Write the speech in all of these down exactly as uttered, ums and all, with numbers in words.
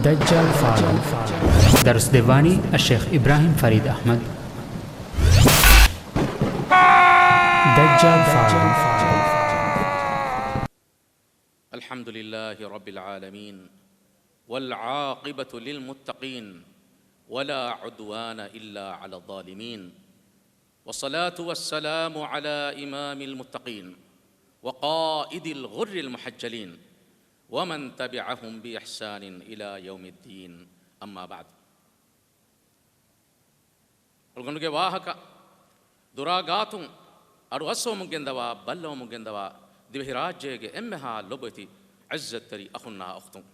ދައްޖާލު ފާޅުވުން. ދަރުސް ދެއްވާނީ އައްޝޭޚް އިބްރާހީމް ފަރީދު އަޙްމަދު. ދައްޖާލު ފާޅުވުން. الحمد لله رب العالمين، والعاقبة للمتقين، ولا عدوان إلا على الظالمين، والصلاة والسلام على إمام المتقين، وقائد الغر المحجلين، ومن تبعهم بإحسان إلى يوم الدين، أما بعد. އަޅުގަނޑުގެ ވާހަކަ ދުރާ ގާތުން އަޑު އައްސަވަމުން ގެންދަވާ، ބައްލަވަމުން ގެންދަވާ، ދިވެހިރާއްޖޭގެ އެންމެހާ ލޮބުވެތި ޢިއްޒަތްތެރި އަޚުންނާ އުޚްތުން،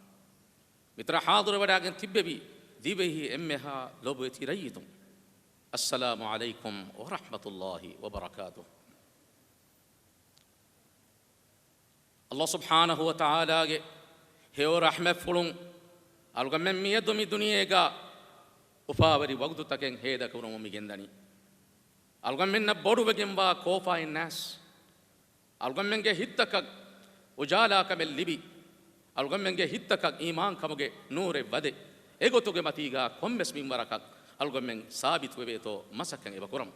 މިތަނަށް ޙާޟިރުވެވަޑައިގެން ތިއްބެވި ދިވެހި އެންމެހާ ލޮބުވެތި ރައްޔިތުން، السلام عليكم ورحمة الله وبركاته. ﷲ ސުބްޙާނަހޫ ވަތަޢާލާގެ ހެޔޮ ރަޙްމަތްފުޅުން އަޅުގަނޑުމެން މިއަދު މި ދުނިޔޭގަ އުފާވެރި ވަގުތުތަކެއް ހޭދަކުރަމުން މި ގެންދަނީ. އަޅުގަނޑުމެންނަށް ބޮޑުވެގެންވާ ކޯފާއެއް ނާސް. އަޅުގަނޑުމެންގެ ހިތްތަކަށް އުޖާލާކަމެއް ލިބި، އަޅުގަނޑުމެންގެ ހިތްތަކަށް އީމާންކަމުގެ ނޫރެއް ވަދެ، އެގޮތުގެ މަތީގަ ކޮންމެސް މިންވަރަކަށް އަޅުގަނޑުމެން ސާބިތުވެވޭތޯ މަސައްކަތް އެބަ ކުރަމު.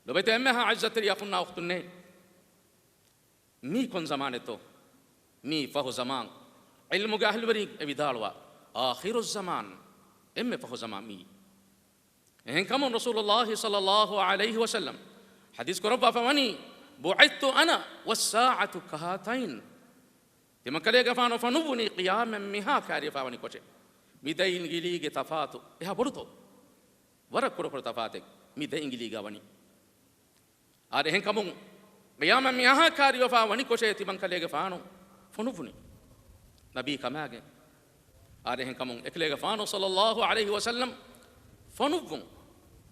ލޮބުވެތި އެންމެހާ ޢިއްޒަތްތެރި އަޚުންނާ އުޚްތުންނޭ! މީ ކޮން ޒަމާނެއްތޯ؟ މީ ފަހު ޒަމާން. ޢިލްމުގެ އަހްލުވެރިން އެ ވިދާޅުވާ، އާޚިރުއްޒަމާން، އެންމެ ފަހު ޒަމާން މީ. އެހެންކަމުން ރަސޫލުﷲ ޞައްލަﷲ ޢަލައިހި ވަސައްލަމް ޙަދީޘް ކުރައްވާފަ ވަނީ، بُعِثْتُ أَنَا وَالسَّاعَةُ كَهَاتَيْنِ. ތިމަންކަލޭގެފާނު ފޮނުއްވުނީ ޤިޔާމަތް މިހާ ކައިރިވެފަ ވަނިކޮށޭ. މި ދެ އިނގިލީގެ ތަފާތު އެހާ ބޮޑުތޯ؟ ވަރަށް ކުޑަކުޑަ ތަފާތެއް މި ދެ އިނގިލީގަ ވަނީ. އާދެ، އެހެންކަމުން ޤިޔާމަތް މިހާ ކައިރިވެފަ ވަނިކޮށޭ ތިމަންކަލޭގެފާނު ފޮނުއްވުނީ ނަބީ ކަމާގެން. އާދެ، އެހެންކަމުން އެކަލޭގެފާނު ޞައްލަﷲ ޢަލައިހި ވަސައްލަމް ފޮނުއްވުން،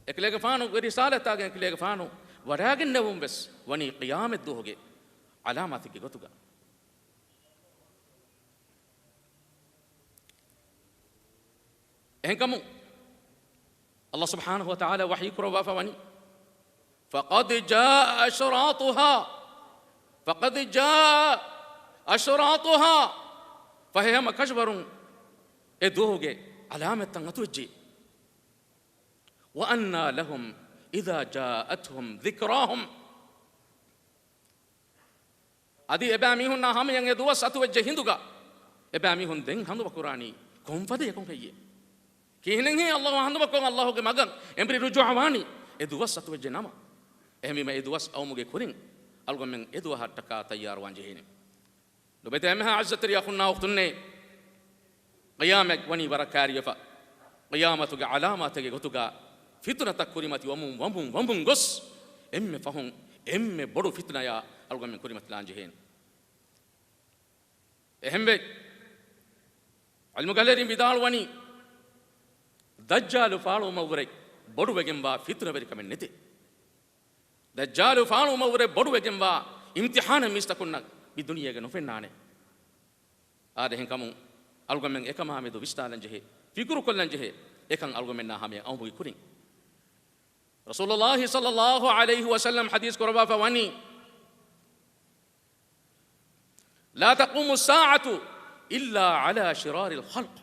އެކަލޭގެފާނުގެ ރިސާލަތާގެން އެކަލޭގެފާނު ވަޑައިގެންނެވުން ވެސް ވަނީ ޤިޔާމަތް ދުވަހުގެ ޢަލާމާތެއްގެ ގޮތުގަ. އެހެންކަމުން ﷲ ސުބްޙާނަހޫ ވަތަޢާލާ ވަޙީ ކުރައްވާފަ ވަނީ، فَقَدْ جَاءَ أَشْرَاطُهَا، فَقَدْ جَاءَ أَشْرَاطُهَا، ފަހެ ހަމަ ކަށަވަރުން އެ ދުވަހުގެ ޢަލާމަތްތައް އަތުވެއްޖެ. وَأَنَّىٰ لَهُمْ إِذَا جَاءَتْهُمْ ذِكْرَاهُمْ. އަދި އެބައިމީހުންނާ ހަމަޔަށް އެ ދުވަސް އަތުވެއްޖެ ހިނދުގަ، އެބައިމީހުން ދެން ހަނދުމަކުރާނީ ކޮންފަދަޔަކުން ހެއްޔޭ؟ ކިހިނެއްހޭ ﷲ އަށް ހަނދުމަކޮށް ﷲގެ މަގަށް އެނބުރި ރުޖޫޢަވާނީ އެ ދުވަސް އަތުވެއްޖެ ނަމަ؟ އެހެންވީމަ އެ ދުވަސް އައުމުގެ ކުރިން އަޅުގަނޑުމެން އެ ދުވަހަށްޓަކާ ތައްޔާރުވާން ޖެހޭނެ. ލޮބުވެތި އެންމެހާ ޢިއްޒަތްތެރި އަޚުންނާ އުޚްތުންނޭ! ޤިޔާމަތް ވަނީ ވަރަށް ކައިރިވެފަ. ޤިޔާމަތުގެ ޢަލާމާތެއްގެ ގޮތުގަ ފިތުނަތައް ކުރިމަތިވަމުން ވަމުން ވަމުން ގޮސް، އެންމެ ފަހުން އެންމެ ބޮޑު ފިތުނަޔާ އަޅުގަނޑުމެން ކުރިމަތިލާން ޖެހޭނެ. އެހެންވެ، ޢިލްމުގެ އަހްލުވެރިން ވިދާޅުވަނީ، ދައްޖާލު ފާޅުވުމަށްވުރެ ބޮޑުވެގެންވާ ފިތުނަވެރިކަމެއް ނެތޭ. ދައްޖާލު ފާޅުވުމަށްވުރެ ބޮޑުވެގެންވާ އިމްތިޙާނެއް މީސްތަކުންނަށް މި ދުނިޔޭގަ ނުފެންނާނެ. އާދެ، އެހެންކަމުން އަޅުގަނޑުމެން އެކަމާމެދު ވިސްނާލަން ޖެހޭ، ފިކުރުކޮށްލަން ޖެހޭ، އެކަން އަޅުގަނޑުމެންނާ ހަމަޔަށް އައުމުގެ ކުރިން. ރަސޫލުﷲ ޞައްލަﷲ ޢަލައިހި ވަސައްލަމް ޙަދީޘް ކުރައްވާފަ ވަނީ، لا تقوم الساعة إلا على شرار الخلق.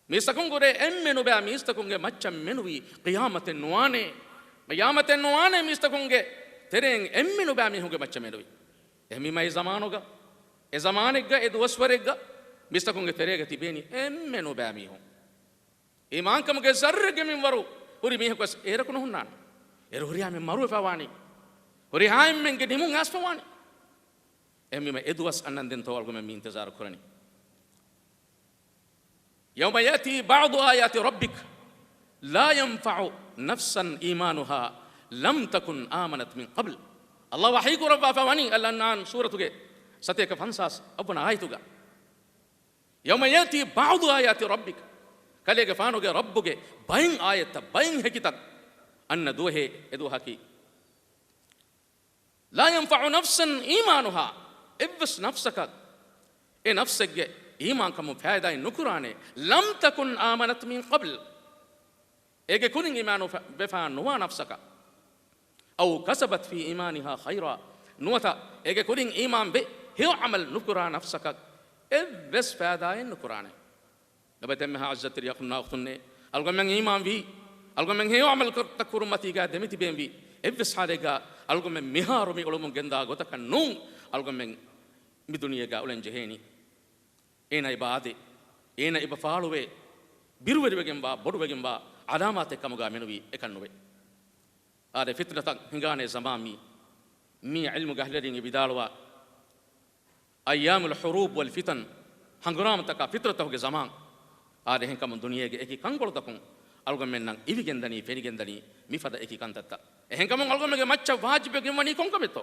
މީސްތަކުންގެ ކުރިން އެންމެ ނުބައި މީސްތަކުންގެ މައްޗަށް މެނުވީ ޤިޔާމަތެއް ނުވާނެ. ޤިޔާމަތެއް ނުވާނެ މީސްތަކުންގެ ތެރެއިން އެންމެ ނުބައި މީހުންގެ މައްޗަށް މެނުވީ. އެހެންވީމަ އެ ޒަމާނުގަ، އެ ޒަމާނެއްގަ، އެ ދުވަސްވަރެއްގަ މީސްތަކުންގެ ތެރޭގަ ތިބޭނީ އެންމެ ނުބައި މީހުން. އީމާންކަމުގެ ޒައްރެއްގެ މިންވަރު ހުރި މީހަކުވެސް އޭރަކު ނުހުންނާނެ. އޭރު ހުރިހާ އެންމެން މަރުވެފަ ވާނީ. ހުރިހާ އެންމެންގެ ނިމުން އައިސްފަ ވާނީ. އެހެންވީމަ އެ ދުވަސް އަންނަންދެންތޯ އަޅުގަމެން މި އިންތިޒާރު ކުރަނީ؟ يوم يأتي بعض آيات ربك لا ينفع نفسا إيمانها لم تكن آمنت من قبل. ﷲ ވަޙީ ކުރައްވާފަ ވަނީ އަލްއަންޢާމް ސޫރަތުގެ ސަތޭކަ ފަންސާސް އަށްވަނަ އާޔަތުގަ. يوم يأتي بعض آيات ربك، ކަލޭގެފާނުގެ ރައްބުގެ ބައެއް އާޔަތްތައް، ބައެއް ހެކިތައް އަންނަ ދުވަހޭ، އެ ދުވަހަކީ. لا ينفع نفسا إيمانها، އެއްވެސް ނަފްސަކަށް އެ ނަފްސެއްގެ އީމާންކަމުން ފައިދާއެއް ނުކުރާނެ. لم تكن آمنت من قبل، އޭގެ ކުރިން އީމާން ވެފަ ނުވާ ނަފްސަކަށް. أو كسبت في إيمانها خيرا، ނުވަތަ އޭގެ ކުރިން އީމާން ވެ ހެޔޮ ޢަމަލް ނުކުރާ ނަފްސަކަށް އެއްވެސް ފައިދާއެއް ނުކުރާނެ. އެބަތެންމެހާ އިއްޒަތްތެރި އަޚުންނާ އުޚްތުންނޭ، އަޅުގަނޑުމެން އީމާންވީ، އަޅުގަނޑުމެން ހެޔޮ ޢަމަލު ކުރު-، ކުރުމަތީގާ ދެމިތިބެންވީ. އެއްވެސް ޙާލެއްގާ އަޅުގަނޑުމެން މިހާރު މި އުޅުމުން ގެންދާ ގޮތަކަށް ނޫން އަޅުގަނޑުމެން މި ދުނިޔޭގާ އުޅެން ޖެހޭނީ. އޭނާ އެބަ އާދޭ، އޭނާ އެބަ ފާޅުވޭ، ބިރުވެރިވެގެންވާ، ބޮޑުވެގެންވާ ޢަލާމާތެއް ކަމުގާ މެނުވީ އެކަން ނުވޭ. އާދެ، ފިތުނަތައް ހިނގާނެ ޒަމާން މީ. މީ ޢިލްމުގެ އަހްލުވެރިން ވިދާޅުވާ، أيام الحروب والفتن، ހަނގުރާމަތަކާ ފިތުނަތަކުގެ ޒަމާން. އާދެ، އެހެންކަމުން ދުނިޔޭގެ އެކި ކަންކޮޅުތަކުން އަޅުގަނޑުމެންނަށް އިވިގެންދަނީ، ފެނިގެންދަނީ މިފަދަ އެކި ކަންތައްތައް. އެހެންކަމުން އަޅުގަނޑުމެންގެ މައްޗަށް ވާޖިބެއް ވަނީ ކޮންކަމެއްތޯ؟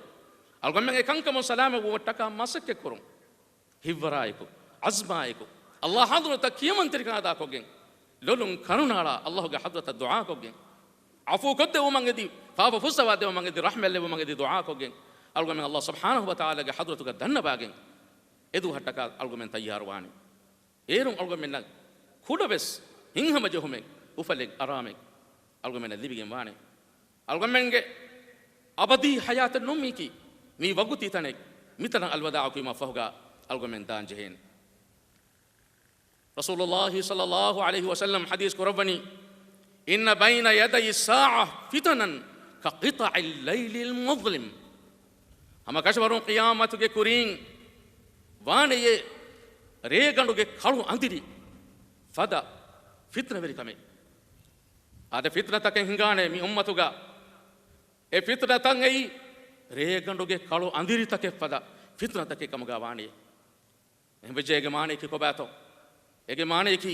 އަޅުގަނޑުމެން އެކަންކަމުން ސަލާމަތްވުމަށްޓަކާ މަސައްކަތްކުރުން. ހިތްވަރާއެކު، ޢަޒްމާއެކު، ﷲ ޙަޟްރަތަށް ކިޔަމަންތެރިކަން އަދާކޮށްގެން، ލޮލުން ކަރުނައަޅާ ﷲ ގެ ޙަޟްރަތަށް ދުޢާކޮށްގެން، ޢަފޫކޮށްދެއްވުމަށް އެދި، ފާފަ ފުއްސަވާދެއްވުމަށް އެދި، ރަޙްމަތްލެއްވުމަށް އެދި ދުޢާކޮށްގެން، އަޅުގަނޑުމެން ﷲ ސުބްޙާނަހޫ ވަތަޢާލާގެ ޙަޟްރަތުގަ ދަންނަވާގެން އެދުވަހަށްޓަކާ އަޅުގަނޑުމެން ތައްޔާރުވާނެ. އޭރުން އަޅުގަނޑުމެންނަށް ކުޑަވެސް ހިތްހަމަޖެހުމެއް، އުފަލެއް، އަރާމެއް އަޅުގަނޑުމެންނަށް ލިބިގެން ވާނެ. އަޅުގަނޑުމެންގެ އަބަދީ ޙަޔާތެއް ނޫން މީކީ. މީ ވަގުތީ ތަނެއް. މިތަނަށް އަލްވަދާޢު ކުރީމާ ފަހުގާ އަޅުގަނޑުމެން ދާން ޖެހޭނެ. ރަސޫލުﷲ ޞައްލަﷲު ޢަލައިހި ވަސައްލަމް ޙަދީޘް ކުރައްވަނީ، إن بين يدي الساعة فتنا كقطع الليل المظلم. ހަމަ ކަށަވަރުން ޤިޔާމަތުގެ ކުރީން ވާނެޔޭ ރޭގަނޑުގެ ކަޅު އަނދިރި ފަދަ ފިތުނަވެރިކަމެއް. އާދެ، ފިތުނަތަކެއް ހިނގާނެ މި އުއްމަތުގަ. އެ ފިތުނަތައް އެއީ ރޭގަނޑުގެ ކަޅު އަނދިރިތަކެއް ފަދަ ފިތުނަތަކެއް ކަމުގަ ވާނެ. އެހެންވެއްޖެ އޭގެ މާނަޔަކީ ކޮބާތޯ؟ އޭގެ މާނަޔަކީ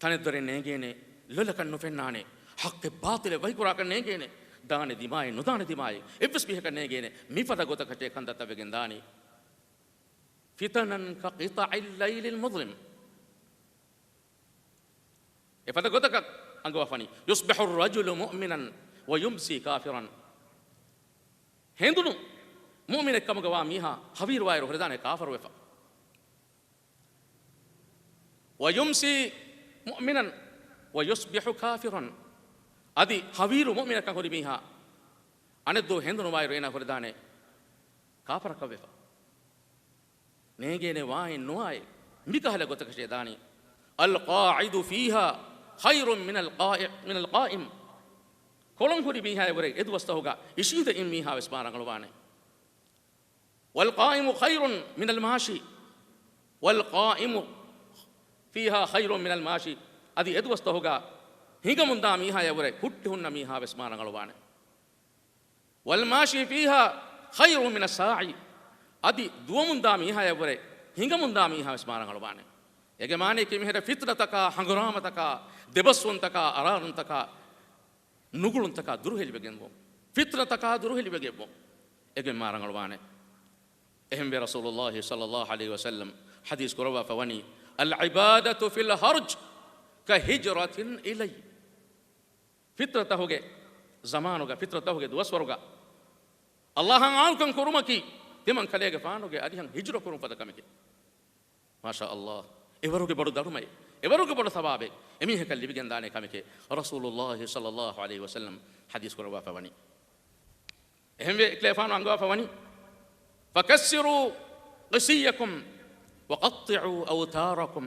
ތަނެއްދޮރެއް ނޭނގޭނެ، ލޮލަކަށް ނުފެންނާނެ، ޙައްޤެއް ބާޠިލެއް ވަކިކުރާކަށް ނޭނގޭނެ، ދާނެ ދިމާއެއް ނުދާނެ ދިމާއެއް އެއްވެސް މީހަކަށް ނޭނގޭނެ، މިފަދަ ގޮތަކަށޭ ކަންތައްތައް ވެގެން ދާނީ. فتنا كقطع الليل المظلم. އެފަދަ ގޮތަކަށް އަންގަވާފަނީ، يصبح الرجل مؤمنا ويمسي كافرا. ހެނދުނު މުއުމިނެއް ކަމުގަ ވާ މީހާ ހަވީރު ވާއިރު ހުރެދާނެ ކާފަރުވެފަ. ويمسي مؤمنا ويصبح كافرا. އަދި ހަވީރު މުއުމިނަކަށް ހުރި މީހާ އަނެއްދުވަހު ހެނދުނު ވާއިރު އޭނާ ހުރެދާނެ ކާފަރަކަށްވެފަ. ނޭނގޭނެ ވާއެއް ނުވާއެއް. މިކަހަލަ ގޮތަކަށޭ ދާނީ. القاعد فيها خير من القائ-، من القائم. ކޮޅުން ހުރި މީހާއަށްވުރެ އެދުވަސްތަހުގަ އިށީނދެ އިން މީހާވެސް މާ ރަނގަޅުވާނެ. والقائم خير من الماشي. والقائم فيها خير من الماشي. އަދި އެދުވަސްތަހުގަ ހިނގަމުންދާ މީހާއަށްވުރެ ހުއްޓި ހުންނަ މީހާވެސް މާ ރަނގަޅުވާނެ. والماشي فيها خير من الساعي. އަދި ދުވަމުންދާ މީހާއަށްވުރެ ހިނގަމުންދާ މީހާވެސް މާ ރަނގަޅުވާނެ. އޭގެ މާނަޔަކީ މިހިރަ ފިތުނަތަކާ، ހަނގުރާމަތަކާ، ދެބަސްވުންތަކާ، އަރާރުންތަކާ، ނުގުޅުންތަކާ ދުރުހެލިވެގެންވުން. ފިތުނަތަކާ ދުރުހެލިވެގެންވުން. އެގެން މާ ރަނގަޅުވާނެ. އެހެންވެ ރަސޫލުﷲ ޞައްލަﷲު ޢަލައިހި ވަސައްލަމް ޙަދީޘް ކުރައްވާފަ ވަނީ، العبادة في الهرج كهجرة إلي. ފިތުނަތަކުގެ ޒަމާނުގަ، ފިތުނަތަކުގެ ދުވަސްވަރުގަ ﷲ އަށް އާންކަން ކުރުމަކީ ތިމަން ކަލޭގެފާނުގެ އަރިހަށް ހިޖުރަ ކުރުން ފަދަ ކަމެކޭ. މާޝާ ﷲ. އެވަރުގެ ބޮޑު ދަރުމައެއް، އެވަރުގެ ބޮޑު ޘަވާބެއް އެމީހަކަށް ލިބިގެންދާނެ ކަމެކޭ. ރަސޫލުﷲ ޞައްލަﷲު ޢަލައިހި ވަސައްލަމް ޙަދީޘް ކުރައްވާފަ ވަނީ. އެހެންވެ، ކަލޭގެފާނު އަންގަވާފަ ވަނީ، فكسروا قسيكم وقطعوا أوتاركم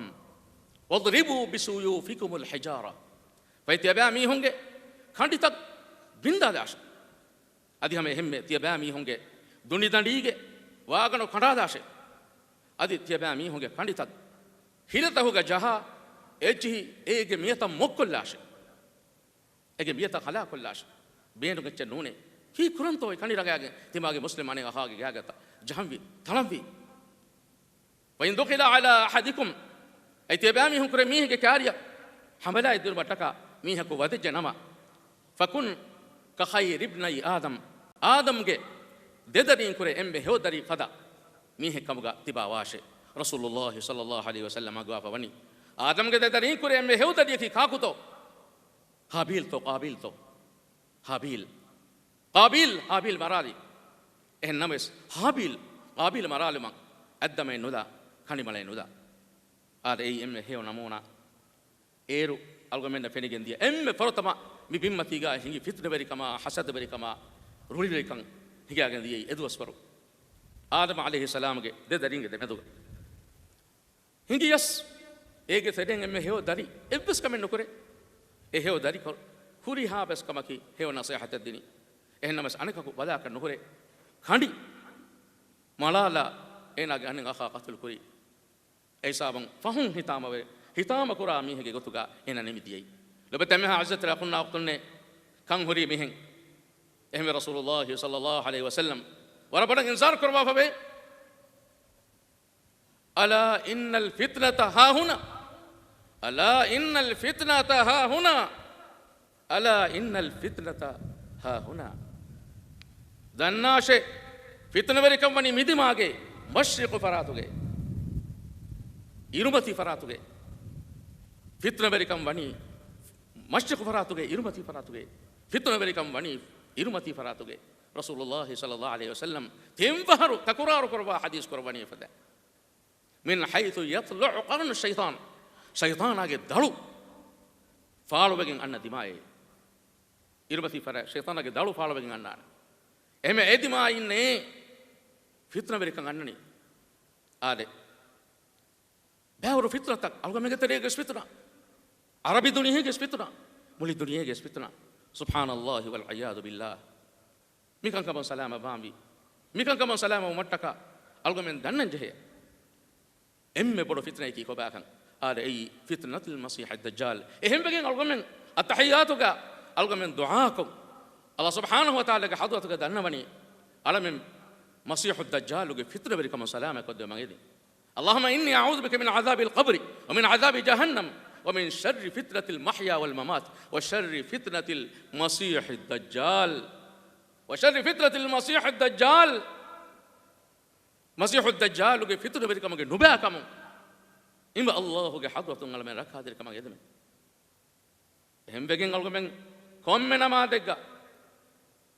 واضربوا بسيوفكم الحجارة. ފަހެ ތިޔަބައިމީހުންގެ ކަނޑިތައް ބިންދާލާށޭ. އަދި ހަމަ އެހެންމެ ތިޔަބައިމީހުންގެ ދުނިދަނޑީގެ ވާގަނޑު ކަނޑާލާށޭ. އަދި ތިޔަބައިމީހުންގެ ކަނޑިތައް ހިލަތަކުގަ ޖަހާ، އެއްޗިހި އޭގެ މިޔަތައް މޮށްކޮށްލާށޭ. އޭގެ މިޔަތައް ހަލާކުކޮށްލާށޭ. ބޭނުން އެއްޗެއް ނޫނޭ. ކީއްކުރަންތޯ އެ ކަނޑި ރަނގައިގެން ތިމާގެ މުސްލިމް އަނެއް އަޚާގެ ގާގަތަށް ޖަހަންވީ، ތަޅަންވީ؟ وإن دخل على أحدكم، އަދި ތިޔަބައިމީހުން ކުރެ މީހެއްގެ ކާރިއަށް ހަމަލާއެއް ދިނުމަށްޓަކާ މީހަކު ވަދެއްޖެ ނަމަ، فكن كخير ابني آدم، އާދަމްގެ ދެދަރީން ކުރެ އެންމެ ހެޔޮ ދަރި ފަދަ މީހެއް ކަމުގަ ތިބާ ވާށޭ. ރަސޫލުﷲ ޞައްލަﷲު ޢަލައިހި ވަސައްލަމް އަންގަވާފަ ވަނީ، އާދަމްގެ ދެދަރީން ކުރެ އެންމެ ހެޔޮ ދަރިޔަކީ ކާކުތޯ؟ ހާބީލްތޯ ޤާބީލްތޯ؟ ހާބީލް. ޤާބީލް ހާބީލް މަރާލި. އެހެން ނަމަވެސް، ހާބީލް، ޤާބީލް މަރާލުމަށް އަތްދަމައެއް ނުލާ، ކަނޑިމަޅައެއް ނުލާ. އާދެ، އެއީ އެންމެ ހެޔޮ ނަމޫނާ. އޭރު އަޅުގަނޑުމެންނަށް ފެނިގެން ދިޔަ އެންމެ ފުރަތަމަ މި ބިންމަތީގަ ހިނގި ފިތުނަވެރިކަމާ، ހަސަދަވެރިކަމާ، ރުޅިވެރިކަން ހިނގާގެން ދިޔައީ އެދުވަސްވަރު. އާދަމް ޢަލައިހިއްސަލާމްގެ ދެ ދަރީންގެ ދެމެދުގަ. ހިނގިޔަސް، އޭގެ ތެރެއިން އެންމެ ހެޔޮ ދަރި އެއްވެސް ކަމެއް ނުކުރޭ. އެ ހެޔޮ ދަރިކޮޅު ހުރިހާ ވެސް ކަމަކީ ހެޔޮ ނަސޭހަތެއް ދިނީ. އެހެންނަމަވެސް އަނެކަކު ބަލާކަށް ނުހުރޭ. ކަނޑި މަޅާލާ އޭނާގެ އަނެއް އަޚާ ޤަތުލު ކުރީ. އެ ހިސާބުން ފަހުން ހިތާމަވެ، ހިތާމަ ކުރާ މީހެއްގެ ގޮތުގަ އޭނާ ނިމިދިޔައީ. ލޮބެތެމެހާ އިއްޒަތްތެރި އަޚުންނާ އުޚްތުންނޭ، ކަން ހުރީ މިހެން. އެހެންވެ ރަސޫލުﷲ ޞައްލަﷲ ޢަލައިހި ވަސައްލަމް ވަރަށް ބޮޑަށް އިންޒާރު ކުރައްވާފަވޭ. ألا إن الفتنة ها هنا. ألا إن الفتنة ها هنا. ألا إن الفتنة ها هنا. ދަންނާށޭ، ފިތުނަވެރިކަން ވަނީ މިދިމާގެ މަޝްރިޤު ފަރާތުގެ، އިރުމަތީ ފަރާތުގެ. ފިތުނަވެރިކަން ވަނީ މަޝްރިޤު ފަރާތުގެ، އިރުމަތީ ފަރާތުގެ. ފިތުނަވެރިކަން ވަނީ އިރުމަތީ ފަރާތުގެ. ރަސޫލުﷲ ޞައްލަﷲ ޢަލައިހި ވަސައްލަމް ތިން ފަހަރު ތަކުރާރު ކުރައްވާ ޙަދީޘް ކުރައްވަނީ އެފަދަ. من حيث يطلع قرن الشيطان. ޝައިޠާނާގެ ދަޅު ފާޅުވެގެން އަންނަ ދިމާއޭ. އިރުމަތީ ފަރާތު ޝައިޠާނާގެ ދަޅު ފާޅުވެގެން އަންނާނެ. އެހެންވެ އެ ދިމާއިންނޭ ފިތުނަވެރިކަން އަންނަނީ. އާދެ، ބައިވަރު ފިތުނަތައް، އަޅުގަމެންގެ ތެރޭގެ ވެސް ފިތުނަ، ޢަރަބި ދުނިޔޭގެ ވެސް ފިތުނަ، މުޅި ދުނިޔޭގެ ވެސް ފިތުނަ. سبحان الله والعياذ بالله. މިކަންކަމުން ސަލާމަތްވާންވީ. މިކަންކަމުން ސަލާމަތްވުމަށްޓަކާ އަޅުގަމެން ދަންނަން ޖެހޭ އެންމެ ބޮޑު ފިތުނައަކީ ކޮބާކަން. އާދެ، އެއީ ފިތުނަތުލް މަސީޙި ދައްޖާލް. އެހެންވެގެން އަޅުގަމެން އައްތަޙިއްޔާތުގަ އަޅުގަމެން ދުޢާކޮށް، ﷲ ސުބްޙާނަހޫ ވަތަޢާލާގެ ޙަޟްރަތުގަ ދަންނަވަނީ އަޅަމެން މަސީޙު ދައްޖާލުގެ ފިތުނަވެރިކަމުން ސަލާމަތްކޮށްދެވުމަށް އެދިން. اللهم إني أعوذ بك من عذاب القبر ومن عذاب جهنم ومن شر فتنة المحيا والممات وشر فتنة المسيح الدجال. وشر فتنة المسيح الدجال. މަސީޙު ދައްޖާލުގެ ފިތުނަވެރިކަމުގެ ނުބައިކަމުން އިނބަ ﷲ ގެ ޙަޟްރަތުން އަޅަމެން ރައްކާތެރިކަމަށް އެދެމެ. އެހެންވެގެން އަޅުގަމެން ކޮންމެ ނަމާދެއްގަ،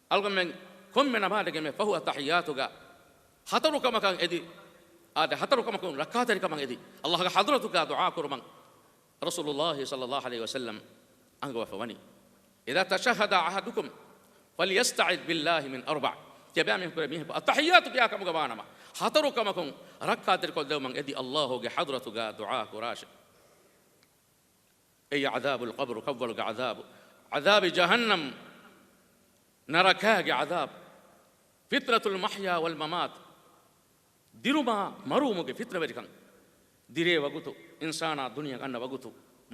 އަޅުގަމެން ކޮންމެ ނަމާދެއްގެ މެ ފަހު އައްތަޙިއްޔާތުގަ ހަތަރު ކަމަކަށް އެދި، އާދެ، ހަތަރު ކަމަކުން ރައްކާތެރިކަމަށް އެދި، ﷲ ގެ ޙަޟްރަތުގަ ދުޢާ ކުރުމަށް ރަސޫލުﷲ ޞައްލަﷲ ޢަލައިހި ވަސައްލަމް އަންގަވާފަ ވަނީ. إذا تشهد أحدكم فليستعذ بالله من أربع. ތިޔަބައިމީހުން ކުރެ މީހަކު އައްތަޙިއްޔާތު ކިޔާ ކަމުގަ ވާނަމަ، ހަތަރު ކަމަކުން ރައްކާތެރިކޮށްލެވުމަށް އެދި ﷲ ގެ ޙަޟްރަތުގަ ދުޢާ ކުރާށެ. އެއީ ޢަޛާބުލް ޤަބްރު، ކަށްވަޅުގެ ޢަޛާބު، ޢަޛާބި ޖަހަންނަމް، ނަރަކާގެ ޢަޛާބު، ފިތްނަތުލް މަޙްޔާ ވަލް މަމާތު، ދިރުމާ މަރުވުމުގެ ފިތްނަވެރިކަން، ދިރޭ ވަގުތު، އިންސާނާ ދުނިޔެ އަންނަ ވަގުތު،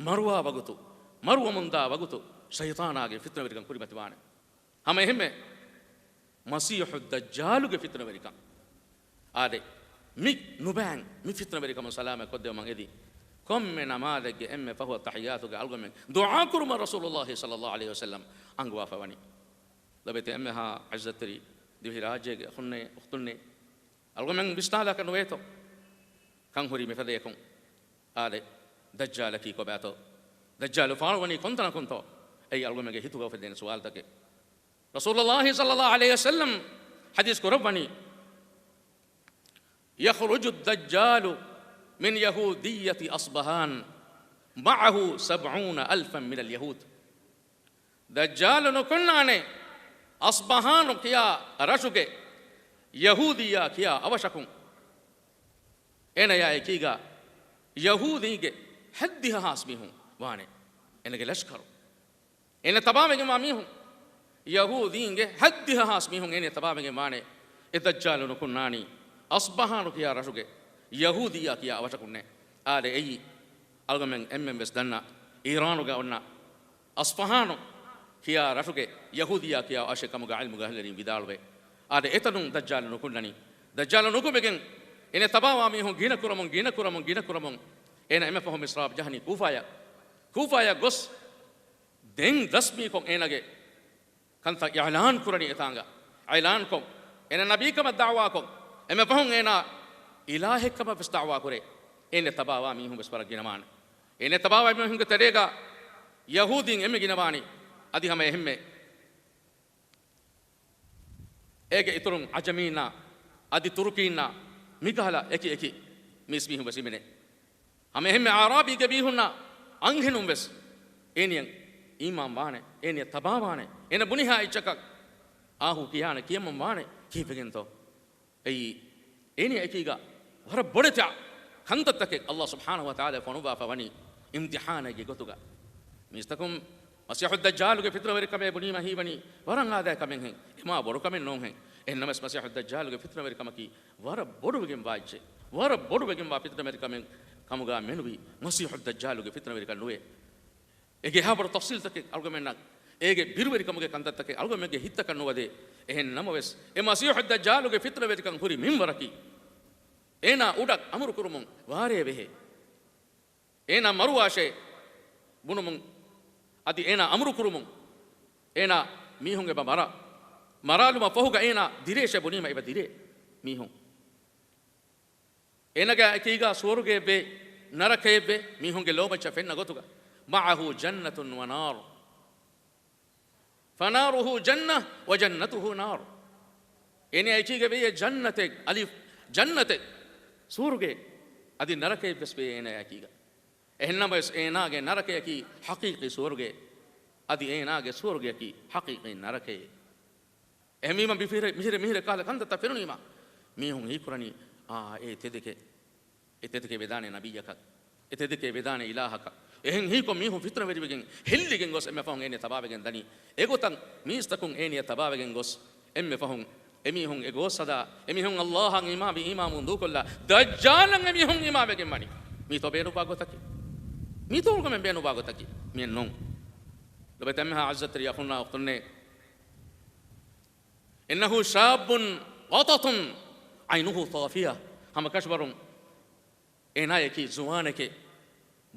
މަރުވާ ވަގުތު، މަރުވަމުންދާ ވަގުތު، ޝައިޠާނާގެ ފިތްނަވެރިކަން ކުރިމަތިވާނެ. ހަމަ އެހެންމެ މަސީޙު ދައްޖާލުގެ ފިތުނަވެރިކަން. އާދެ، މި ނުބައިން މި ފިތުނަވެރިކަމުން ސަލާމަތް ކޮށްދެވުމަށް އެދި، ކޮންމެ ނަމާދެއްގެ އެންމެ ފަހު އައްތަޙިއްޔާތުގެ އަޅުގަމެން ދުޢާ ކުރުމަށް ރަސޫލުﷲ ޞައްލަﷲ ޢަލައިހި ވަސައްލަމް އަންގަވާފަ ވަނީ. ލޮބެތި އެންމެހާ ޢިއްޒަތްތެރި ދިވެހިރާއްޖޭގެ އަޚުންނޭ އުޚްތުންނޭ، އަޅުގަމެން ވިސްނާލާކަށް ނުވޭތޯ؟ ކަން ހުރީ މިފަދަޔަކުން. އާދެ، ދައްޖާލަކީ ކޮބާތޯ؟ ދައްޖާލު ފާޅުވަނީ ކޮންތަނަކުންތޯ؟ އެއީ އަޅުގަމެންގެ ހިތުގަ އުފެދޭނެ ސުވާލުތަކެއް. ރަސޫލުﷲ ޞައްލަﷲ ޢަލައިހި ވަސައްލަމް ޙަދީޘް ކުރައްވަނީ، يخرج الدجال من يهودية أصبهان معه سبعون ألفا من اليهود. ދައްޖާލު ނުކުންނާނެ އަޞްބަހާނު ކިޔާ ރަށުގެ ޔަހޫދިއްޔާ ކިޔާ އަވަށަކުން އޭނަޔާ އެކީގަ ޔަހޫދީންގެ ހަތްދިހަ ހާސް މީހުން ވާނެ. އޭނަގެ ލަޝްކަރު، އޭނަ ތަބާވެގެންވާ މީހުން، ޔަހޫދީންގެ ހަތްދިހަ ހާސް މީހުން އޭނަ ތަބާވެގެން ވާނެ. އެ ދައްޖާލު ނުކުންނާނީ އަޞްބަހާނު ކިޔާ ރަށުގެ ޔަހޫދިއްޔާ ކިޔާ އަވަށަކުންނޭ. އާދެ، އެއީ އަޅުގަމެން އެންމެން ވެސް ދަންނަ އީރާނުގަ އޮންނަ އަޞްފަހާނު ކިޔާ ރަށުގެ ޔަހޫދިއްޔާ ކިޔާ އަށެއް ކަމުގަ ޢިލްމުގެ އަހްލުވެރިން ވިދާޅުވޭ. އާދެ، އެތަނުން ދައްޖާލު ނުކުންނަނީ. ދައްޖާލު ނުކުމެގެން އޭނަ ތަބާވާ މީހުން ގިނަ ކުރަމުން، ގިނަ ކުރަމުން، ގިނަ ކުރަމުން އޭނަ އެންމެ ފަހު މިސްރާބު ޖަހަނީ ކޫފާޔަށް. ކޫފާޔަށް ގޮސް ދެން ރަސްމީކޮށް އޭނަގެ ކަންތައް އިޢްލާން ކުރަނީ އެތާނގަ. އިޢްލާންކޮށް، އޭނަ ނަބީކަމަށް ދަޢުވާކޮށް، އެންމެ ފަހުން އޭނަ އިލާހެއްކަމަށް ވެސް ދަޢުވާ ކުރޭ. އޭނަ ތަބާވާ މީހުން ވެސް ވަރަށް ގިނަވާނެ. އޭނަ ތަބާވާ މީހުންގެ ތެރޭގަ ޔަހޫދީން އެންމެ ގިނަވާނީ. އަދި ހަމަ އެހެންމެ އޭގެ އިތުރުން ޢަޖަމީންނާ އަދި ތުރުކީންނާ މިކަހަލަ އެކި އެކި މީސްމީހުން ވެސް ހިމެނޭ. ހަމަ އެހެންމެ އަޢްރާބީގެ މީހުންނާ އަންހެނުން ވެސް އޭނިއަށް އީމާން ވާނެ، އޭނިއަށް ތަބާވާނެ، އޭނަ ބުނިހާ އެއްޗަކަށް އާހޫ ކިޔާނެ، ކިޔަމަން ވާނެ. ކީއްވެގެންތޯ؟ އެއީ، އޭނިއަށް އެކީގަ ވަރަށް ބޮޑެތި ކަންތައްތަކެއް އައްލާހު ސުބްޙާނަހު ވަ ތަޢާލާ ފޮނުއްވާފަ ވަނީ އިމްތިޙާނެއްގެ ގޮތުގަ. މީސްތަކުން މަސީޙުއްދައްޖާލުގެ ފިތުނަވެރިކަމޭ ބުނީމަ ހީވަނީ ވަރަށް އާދައި ކަމެއްހެން، އެމާ ބޮޑު ކަމެއް ނޫންހެން. އެހެންނަމަވެސް މަސީޙުއްދައްޖާލުގެ ފިތުނަވެރިކަމަކީ ވަރަށް ބޮޑުވެގެންވާ އެއްޗެއް. ވަރަށް ބޮޑުވެގެންވާ ފިތުނަވެރިކަމެއް ކަމުގަ މެނުވީ މަސީޙުއްދައްޖާލުގެ ފިތުނަވެރިކަން ނުވޭ. އޭގެ އެހާ ބޮޑު ތަފްސީލްތަކެއް އަޅުގަމެންނަށް، އޭގެ ބިރުވެރިކަމުގެ ކަންތައްތަކެއް އަޅުގަމެންގެ ހިތަކަށް ނުވަދޭ. އެހެން ނަމަވެސް، އެ މަސީޙުއްދައްޖާލުގެ ފިތުނަވެރިކަން ހުރި މިންވަރަކީ، އޭނާ އުޑަށް އަމުރު ކުރުމުން ވާރޭ ވެހޭ. އޭނާ މަރުވާށޭ ބުނުމުން، އަދި އޭނާ އަމުރު ކުރުމުން، އޭނާ މީހުން އެބަ މަރާ، މަރާލުމަށް ފަހުގަ އޭނާ ދިރޭށޭ ބުނީމަ އެބަ ދިރޭ މީހުން. އޭނާގެ އެކީގަ ސުވަރުގެއެއްވޭ، ނަރަކައެއްވޭ، މީހުންގެ ލޯމައްޗަށް ފެންނަ ގޮތުގަ. معه جنة ونار. فناره جنة وجنته نار. އޭނާ އެކީގަ ވެޔޭ ޖަންނަތެއް، އަލިފް، ޖަންނަތެއް، ސުވަރުގެ، އަދި ނަރަކައެއްވެސް ވެޔޭ އޭނާ އެކީގަ. އެހެންނަމަވެސް، އޭނާގެ ނަރަކަޔަކީ ޙަޤީޤީ ސުވަރުގެ، އަދި އޭނާގެ ސުވަރުގެޔަކީ ޙަޤީޤީ ނަރަކައެއް. އެހެންވީމަ މިފިރެ-، މިހިރެ، މިހިރެ ކަހަލަ ކަންތައްތައް ފެނުނީމަ، މީހުން ހީކުރަނީ، އާ، އެ ތެދެކޭ، އެ ތެދެކޭ ވެދާނެ ނަބިއްޔަކަށް، އެ ތެދެކޭ ވެދާނެ އިލާހަކަށް. އެހެން ހީކޮށް މީހުން ފިތުނަވެރިވެގެން ހެއްލިގެން ގޮސް އެންމެ ފަހުން އޭނި ތަބާވެގެން ދަނީ. އެގޮތަށް މީސްތަކުން އޭނި ތަބާވެގެން ގޮސް އެންމެ ފަހުން އެމީހުން އެ ގޯސް ހަދާ، އެމީހުން އައްލާހަށް އީމާންވި އީމާންވުން ދޫކޮށްލާ، ދައްޖާލަށް އެމީހުން އީމާންވެގެން ވަނީ. މީތޯ ބޭނުންވާ ގޮތަކީ؟ މީތޯ އަޅުގަމެން ބޭނުންވާ ގޮތަކީ؟ މިއެއް ނޫން. ލޮބެތެ އެންމެހާ ޢިއްޒަތްތެރި އަޚުންނާ އުޚްތުންނޭ، إنه شاب قطط عينه طافية. ހަމަކަށަވަރުން އޭނާޔަކީ ޒުވާނެކޭ.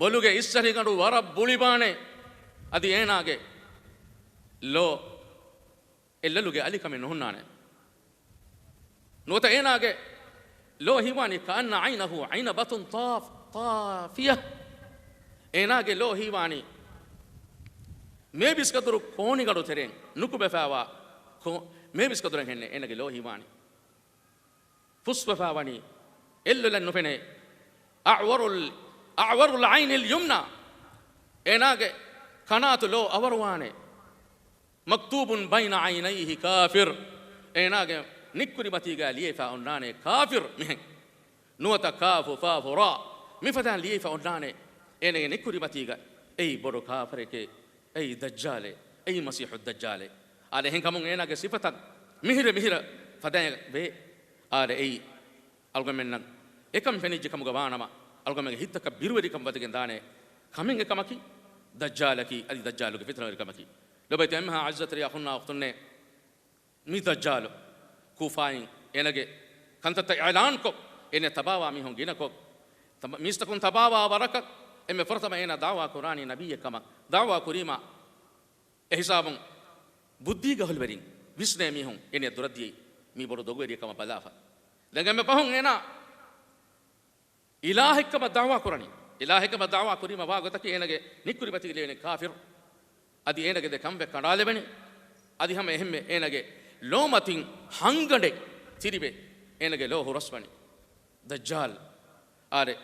ބޮލުގެ އިސްތަށިގަނޑު ވަރަށް ބުޅިބާނެ. އަދި އޭނާގެ ލޯ އެއްލޮލުގެ އަލިކަމެއް ނުހުންނާނެ. ނުވަތަ އޭނާގެ ލޯ ހީވާނީ كأن عينه عنبة طاف-، طافية. އޭނާގެ ލޯ ހީވާނީ މޭބިސްކަދުރު ކޯނިގަނޑު ތެރެއިން ނުކުމެފައިވާ ކޯ-، މޭބިސްކަދުރެއް ހެންނެއް އޭނާގެ ލޯ ހީވާނީ. ފުސްވެފައިވަނީ އެއްލޮލަށް ނުފެނޭ. أعور ال-، أعور العين اليمنى. އޭނާގެ ކަނާތު ލޯ އަވަރުވާނެ. مكتوب بين عينيه كافر. އޭނާގެ ނިއްކުރިމަތީގަ ލިޔެފަ އޮންނާނެ ކާފިރު މިހެން. ނުވަތަ ކާފު ފާފު ރާ މިފަދައިން ލިޔެފަ އޮންނާނެ. އޭނާގެ ނިއްކުރިމަތީގަ އެއީ ބޮޑު ކާފަރެކޭ، އެއީ ދައްޖާލޭ، އެއީ މަސީޙު ދައްޖާލޭ. އާދެ، އެހެންކަމުން އޭނާގެ ސިފަތައް މިހިރަ މިހިރަ ފަދައިން ވޭ. އާދެ، އެއީ އަޅުގަމެންނަށް އެކަން ފެނިއްޖެ ކަމުގަ ވާނަމަ، އަޅުގަމެންގެ ހިތަކަށް ބިރުވެރިކަން ވަދެގެން ދާނެ ކަމެއް އެކަމަކީ، ދައްޖާލަކީ އަދި ދައްޖާލުގެ ފިތުނަވެރިކަމަކީ. ލޮބެތި އެންމެހާ ޢިއްޒަތްތެރި އަޚުންނާ އުޚްތުންނޭ، މި ދައްޖާލު ކޫފާއިން އޭނަގެ ކަންތައްތައް އިޢުލާންކޮށް، އޭނަ ތަބާވާ މީހުން ގިނަކޮށް، ތަބ-، މީސްތަކުން ތަބާވާ ވަރަކަށް އެންމެ ފުރަތަމަ އޭނަ ދަޢުވާ ކުރާނީ ނަބިއްޔެއް ކަމަށް. ދަޢުވާ ކުރީމާ، އެހިސާބުން ބުއްދީގަ އަހުލުވެރިން ވިސްނޭ މީހުން އޭނަ ދުރަށްދިޔައީ މީ ބޮޑު ދޮގުވެރިއެއް ކަމަށް ބަލާފަ. ދެން އެންމެ ފަހުން އޭނާ އިލާހެއްކަމަށް ދަޢުވާ ކުރަނީ. އިލާހެއްކަމަށް ދަޢުވާ ކުރީމަ ވާ ގޮތަކީ އޭނަގެ ނިއްކުރިމަތީގަ ލިޔެވެނީ ކާފިރު. އަދި އޭނަގެ ދެ ކަނބެ ކަނޑާލެވެނީ. އަދި ހަމަ އެހެންމެ އޭނަގެ ލޯމަތިން ހަންގަނޑެއް ތިރިވެ އޭނަގެ ލޯ ހުރަސްވަނީ. ދައްޖާލް. އާދެ.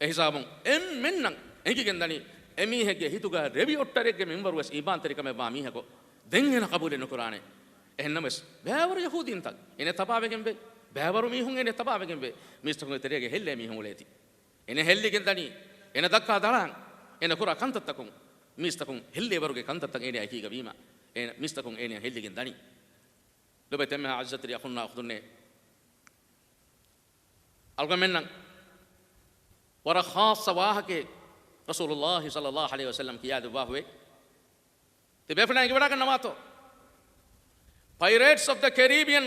އެހިސާބުން އެންމެންނަށް އެނގިގެންދަނީ، އެމީހެއްގެ ހިތުގަ ރެވި އޮށްޓަރެއްގެ މިންވަރުވެސް އީމާންތެރިކަމެއްވާ މީހަކު ދެން އޭނަ ޤަބޫލެއް ނުކުރާނެ. އެހެންނަމަވެސް، ބައިވަރު ޔަހޫދީންތައް އޭނަ ތަބާވެގެންވޭ. ބައިވަރު މީހުން އޭނަ ތަބާވެގެންވޭ. މީސްތަކުންގެ ތެރޭގަ ހެއްލޭ މީހުން އުޅޭތީ. އޭނަ ހެއްލިގެން ދަނީ، އޭނަ ދައްކާ ދަޅާން، އޭނަ ކުރާ ކަންތައްތަކުން މީސްތަކުން ހެއްލޭވަރުގެ ކަންތައްތައް އޭނަ އެކީގަ ވީމަ، އޭނަ މީސްތަކުން އޭނަ ހެއްލިގެން ދަނީ. ލޮބެތި އެންމެހާ ޢިއްޒަތްތެރި އަޚުންނާ އުޚްތުންނޭ، އަޅުގަމެންނަށް ވަރަށް ޚާއްޞަ ވާހަކައެއް ރަސޫލުﷲ ޞައްލަﷲ ޢަލައިހި ވަސައްލަމް ކިޔާދެއްވާފަވޭ. ތިބޭފުޅާ އެނގިވަޑައިގަންނަވާތޯ؟ Pirates of the Caribbean،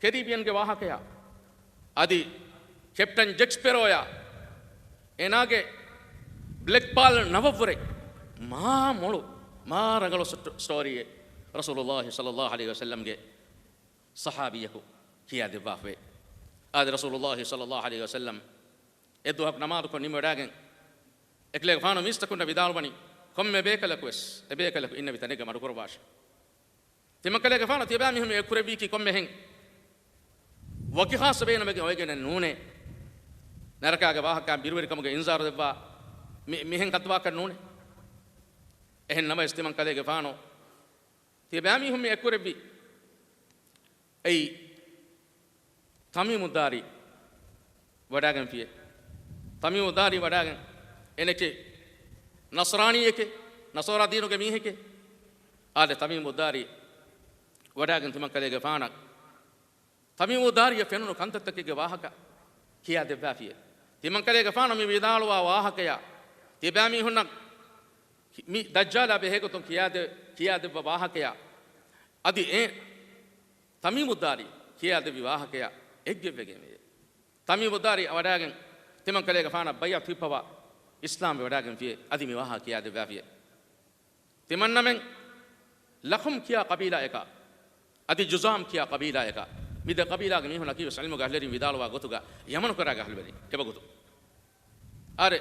ކެރީބިއަންގެ ވާހަކަޔާ، އަދި ކެޕްޓަން ޖެކް ސްޕެރޯޔާ، އޭނާގެ ބްލެކް ޕާލް ނަވަށްވުރެ، މާ މޮޅު، މާ ރަނގަޅު ސްޓޯ-، ސްޓޯރީއެއް ރަސޫލުﷲ ޞައްލަﷲ ޢަލައިހި ވަސައްލަމްގެ ޞަޙާބީއަކު ކިޔާދެއްވާފަވޭ. އާދެ، ރަސޫލުﷲ ޞައްލަﷲ ޢަލައިހި ވަސައްލަމް އެއްދުވަހަކު ނަމާދުކޮށް ނިމިވަޑައިގެން، އެކަލޭގެފާނު މީސްތަކުންނަށް ވިދާޅުވަނީ، ކޮންމެ ބޭކަލަކުވެސް އެބޭކަލަކު އިންނެވި ތަނެއްގަ މަޑުކުރައްވާށޭ. ތިމަންކަލޭގެފާނު ތިޔަބައިމީހުން އެއްކުރެއްވީކީ ކޮންމެހެން ވަކި ޚާއްޞަ ބޭނުމެއްގެ އޮވެގެނެއް ނޫނޭ. ނަރަކާގެ ވާހަކަ ބިރުވެރިކަމުގެ އިންޒާރު ދެއްވާ މި-، މިހެން ކަންތައް ވާހަކަ ނޫނޭ. އެހެން ނަމަވެސް ތިމަންކަލޭގެފާނު ތިޔަބައިމީހުން މި އެއްކުރެއްވީ. އެއީ ތަމީމުއްދާރީ. ވަޑާގެންފިޔޭ. ތަމީމުއްދާރީ ވަޑާގެން އޭނަކީ ނަޞްރާނީއެކޭ، ނަޞާރާ ދީނުގެ މީހެކޭ. އާދެ، ތަމީމުއްދާރީ ވަޑާގެން ތިމަންކަލޭގެފާނަށް ތަމީމުއްދާރީއަށް ފެނުނު ކަންތައްތަކެއްގެ ވާހަކަ ކިޔާދެއްވާފިޔޭ. ތިމަންކަލޭގެފާނު މި ވިދާޅުވާ ވާހަކަޔާ، ތިބާމީހުންނަށް މި ދައްޖާލާ ބެހޭގޮތުން ކިޔާދެ-، ކިޔާދެއްވާ ވާހަކަޔާ، އަދި އެ ތަމީމުއްދާރީ ކިޔާދެއްވި ވާހަކަޔާ އެއްގޮތްވެގެންވެޔޭ. ތަމީމުއްދާރީ ވަޑާގެން ތިމަންކަލޭގެފާނަށް ބައިޢަތު ހިއްޕަވާ އިސްލާމްވެ ވަޑާގެންފިޔޭ. އަދި މި ވާހަކަ ކިޔާދެއްވާފިޔޭ. ތިމަންނަމެން ލަޚުމް ކިޔާ ޤަބީލާއަކާ، އަދި ޖުޒާމް ކިޔާ ޤަބީލާއަކާ، މި ދެ ޤަބީލާގެ މީހުންނަކީ ވެސް ޢިލްމުގެ އަހްލުވެރިން ވިދާޅުވާ ގޮތުގަ ޔަމަނު ކަރާގެ އަހްލުވެރިން އެވަގުތު. އާރެ،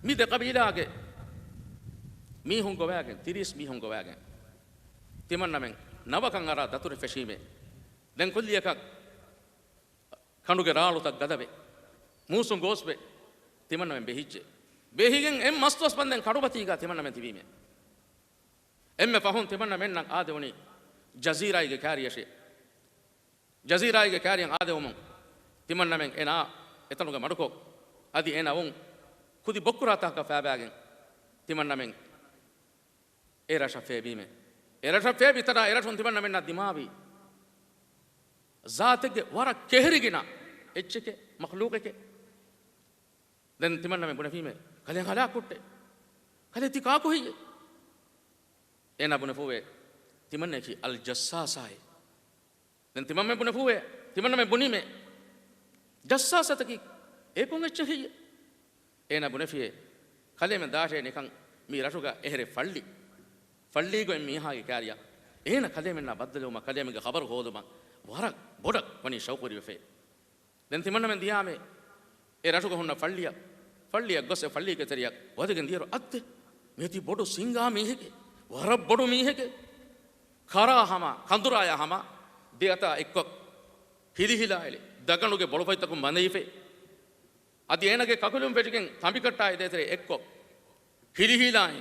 މި ދެ ޤަބީލާގެ މީހުން ގޮވާގެން، ތިރީސް މީހުން ގޮވާގެން ތިމަންނަމެން ނަވަކަށް އަރާ ދަތުރެއް ފެށީމޭ. ދެން ކުއްލިއަކަށް ކަނޑުގެ ރާޅުތައް ގަދަވެ، މޫސުން ގޯސްވެ، ތިމަންނަމެން ބެހިއްޖެ. ބެހިގެން އެއް މަސްދުވަސް ވަންދެން ކަނޑުމަތީގަ ތިމަންނަމެން ތިބީމޭ. އެންމެ ފަހުން ތިމަންނަމެންނަށް އާދެވުނީ ޖަޒީރާއިގެ ކާރިޔަށޭ. ޖަޒީރާއިގެ ކާރިޔަށް އާދެވުމުން ތިމަންނަމެން އޭނާ އެތަނުގަ މަޑުކޮށް، އަދި އޭނާ އޮން ކުދި ބޮއްކުރާތަކަށް ފާބާގެން ތިމަންނަމެން އެ ރަށަށް ފޭބީމޭ. އެ ރަށަށް ފޭބި ތަނާ އެ ރަށުން ތިމަންނަމެންނަށް ދިމާވީ ޒާތެއްގެ ވަރަށް ކެހެރިގިނަ އެއްޗެކޭ، މަޚްލޫޤެކޭ. ދެން ތިމަންނަމެން ބުނެފީމޭ، ކަލޭ ހަލާކު ކުއްޓޭ. ކަލޭ ތި ކާކު ހެއްޔޭ؟ އޭނާ ބުނެފޫވޭ، ތިމަންނައަކީ އަލް ޖައްސާސާއޭ. ދެން ތިމަންމެން ބުނެފޫވޭ، ތިމަންނަމެން ބުނީމޭ، ޖައްސާސަތަކީ އެ ކޮން އެއްޗެއް ހެއްޔޭ؟ އޭނާ ބުނެފިޔޭ، ކަލޭމެން ދާށޭ ނިކަން މި ރަށުގަ އެހެރެ ފައްޅި، ފައްޅީގަ އޮތް މީހާގެ ކާރިޔަށް އޭނަ ކަލޭމެންނާ ބައްދަލުވުމަށް ކަލޭމެންގެ ޚަބަރު ހޯދުމަށް ވަރަށް ބޮޑަށް ވަނީ ޝައުޤުވެރިވެފައި. ދެން ތިމަންނަމެން ދިޔާމޭ އެ ރަށުގަ ހުންނަ ފައްޅިއަށް، ފައްޅިއަށް ގޮސް އެ ފައްޅީގެ ތެރެއަށް ވަދެގެން ދިޔައިރު، އައްދެ! މިއޮތީ ބޮޑު ސިނގާ މީހެކޭ، ވަރަށް ބޮޑު މީހެކޭ. ކަރާ ހަމަ، ކަނދުރާޔާ ހަމަ ދެ އަތާ އެއްކޮށް ހިލިހިލާއެޅި ދަގަނޑުގެ ބޮޅުފަތްތަކުން ބަނދެވިފައި. އަދި އޭނަގެ ކަކުލުން ފެށިގެން ތަނބިކައްޓާ އެ ދޭތެރޭ އެއްކޮށް ހިލިހިލާއި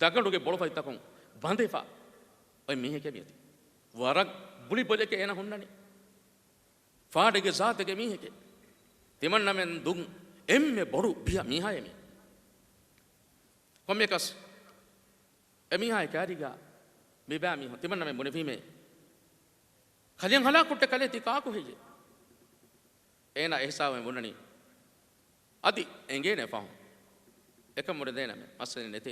ދަގަނޑުގެ ބޮޅުފަތްތަކުން ބަނދެފަ އޮތް މީހެކޭ މިއޮތީ. ވަރަށް ބުޅި ބޮލެކޭ އޭނަ ހުންނަނީ. ފާޑެއްގެ ޒާތެއްގެ މީހެކޭ. ތިމަންނަމެން ދުން އެންމެ ބޮޑު ބިޔަ މީހާއޭ މީ. ކޮންމެއަކަސް އެ މީހާގެ ކާރީގަ މިބާ މީހުން ތިމަންނަމެން ބުނެފީމޭ، ކަލޭ ހަލާކު ކުއްޓޭ، ކަލޭ ތި ކާކު ހެއްޔޭ؟ އޭނާ އެހިސާބުން ބުނަނީ އަދި އެނގޭނެ ފަހުން އެކަން ބުނެދޭނަމޭ، މައްސަލައެއް ނެތޭ.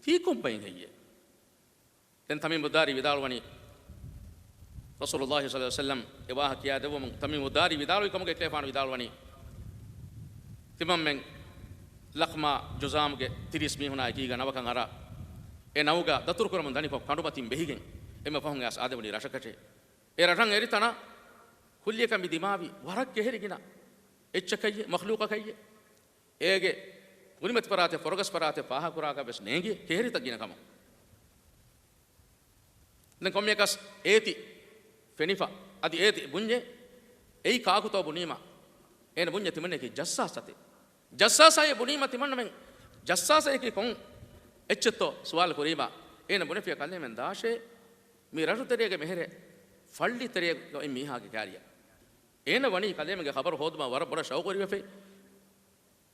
ތީ ކޮންބައިން ހެއްޔޭ؟ ދެން ތަމީމުއްދާރީ ވިދާޅުވަނީ، ރަސޫލުﷲ ޞައްލަﷲ ޢަލައިހި ވަސައްލަމް އެ ވާހަކަ ކިޔާދެއްވުމުން ތަމީމުއްދާރީ ވިދާޅުވި ކަމުގެ އެކަލޭފާނު ވިދާޅުވަނީ، ތިމަންމެން ލަޚްމާ ޖުޒާމްގެ ތިރީސް މީހުނާ އެކީގަ ނަވަކަށް އަރާ، އެ ނަވުގަ ދަތުރުކުރަމުން ދަނިކޮށް ކަނޑުމަތިން ބެހިގެން އެންމެ ފަހުން އައިސް އާދެވުނީ ރަށަކަށޭ. އެ ރަށަށް އެރި ތަނާ ކުއްލިއަކަށް މި ދިމާވި ވަރަށް ކެހެރި ގިނަ އެއްޗަކަށްޔޭ، މަޚްލޫޤަކަށްޔޭ. އޭގެ ކުރިމަތި ފަރާތެއް، ފޮރުގަސް ފަރާތެއް ފާހަގަކުރާކަށް ވެސް ނޭނގި ކެހެރިތައް ގިނަ ކަމަށް. ދެން ކޮންމެއަކަސް އޭތި ފެނިފަ، އަދި އޭތި ބުންޏޭ، އެއީ ކާކުތޯ ބުނީމަ، އޭނަ ބުންޏޭ ތިމަންނައަކީ ޖައްސާސަތޭ. ޖައްސާސާއޭ ބުނީމަ ތިމަންނަމެން ޖައްސާސައަކީ ކޮން އެއްޗެއްތޯ ސުވާލު ކުރީމަ، އޭނަ ބުނެފިޔަ ކަލޭމެން ދާށޭ، މި ރަށުތެރޭގެ މެހެރެ ފައްޅި ތެރޭގަ އޮތް މީހާގެ ކާރިޔަށް. އޭނަ ވަނީ ކަލޭމެންގެ ޚަބަރު ހޯދުމަށް ވަރަށް ބޮޑަށް ޝައުޤުވެރިވެފައި.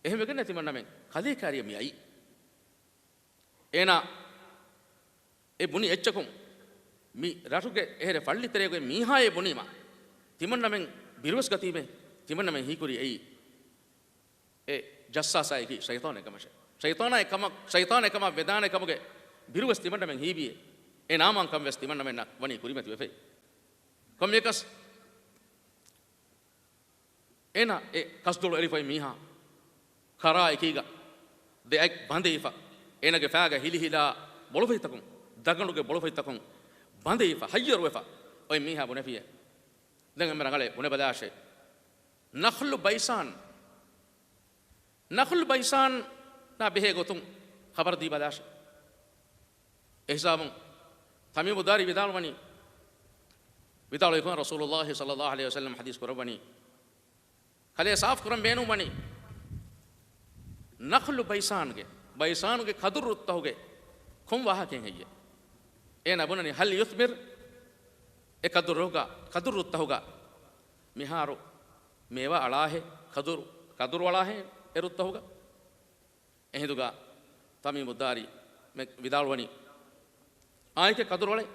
އެހެންވެގެންނޭ ތިމަންނަމެން ކަލޭ ކާރިޔަށް މި އައީ. އޭނާ އެ ބުނި އެއްޗަކުން މި ރަށުގެ އެހެރެ ފައްޅި ތެރޭގެ މީހާއޭ ބުނީމަ، ތިމަންނަމެން ބިރުވެސް ގަތީމޭ، ތިމަންނަމެން ހީކުރީ އެއީ އެ ޖައްސާސާއަކީ ޝައިޠާނެއް ކަމަށޭ. ޝައިޠާނާއެއް ކަމަށް، ޝައިޠާނެއް ކަމަށް ވެދާނެ ކަމުގެ ބިރުވެސް ތިމަންނަމެން ހީވިއޭ. އެ ނާމާންކަން ވެސް ތިމަންނަމެންނަށް ވަނީ ކުރިމަތިވެފައި. ކޮންމެއަކަސް އޭނާ އެ ކަސްދޮޅު އެޅިފައި މީހާ ކަރާ އެކީގަ ދެއަތް ބަނދެވިފަ، އޭނާގެ ފައިގަ ހިލިހިލާ ބޮޅުފަތްތަކުން، ދަގަނޑުގެ ބޮޅުފަތްތަކުން ބަނދެވިފަ، ހައްޔަރުވެފަ އޮތް މީހާ ބުނެފިޔޭ. ދެން އެންމެ ރަނގަޅޭ ބުނެބަލާށޭ. ނަޚްލު ބައިސާން، ނަޚްލު ބައިސާނާ ބެހޭ ގޮތުން ޚަބަރު ދީބަލާށޭ. އެހިސާބުން ތަމީމުއްދާރީ ވިދާޅުވަނީ، ވިދާޅުވިކޮށް ރަސޫލުﷲ ޞައްލަﷲ ޢަލައިހި ވަސައްލަމް ޙަދީޘް ކުރައްވަނީ، ކަލޭ ސާފު ކުރަން ބޭނުންވަނީ ނަޚްލު ބައިސާންގެ، ބައިސާނުގެ ކަދުރުއްތަހުގެ ކޮން ވާހަކައެއް ހެއްޔޭ؟ އޭނާ ބުނަނީ، ހަލް ޔުސްމިރު، އެ ކަދުރުގަ، ކަދުރުއްތަހުގަ މިހާރު މޭވާ އަޅާހޭ، ކަދުރު، ކަދުރު އަޅާހޭ އެ ރުއްތަހުގަ. އެހިނދުގަ ތަމީމުއްދާރީ މެ-، ވިދާޅުވަނީ، އާއެކޭ ކަދުރު އަޅޭ.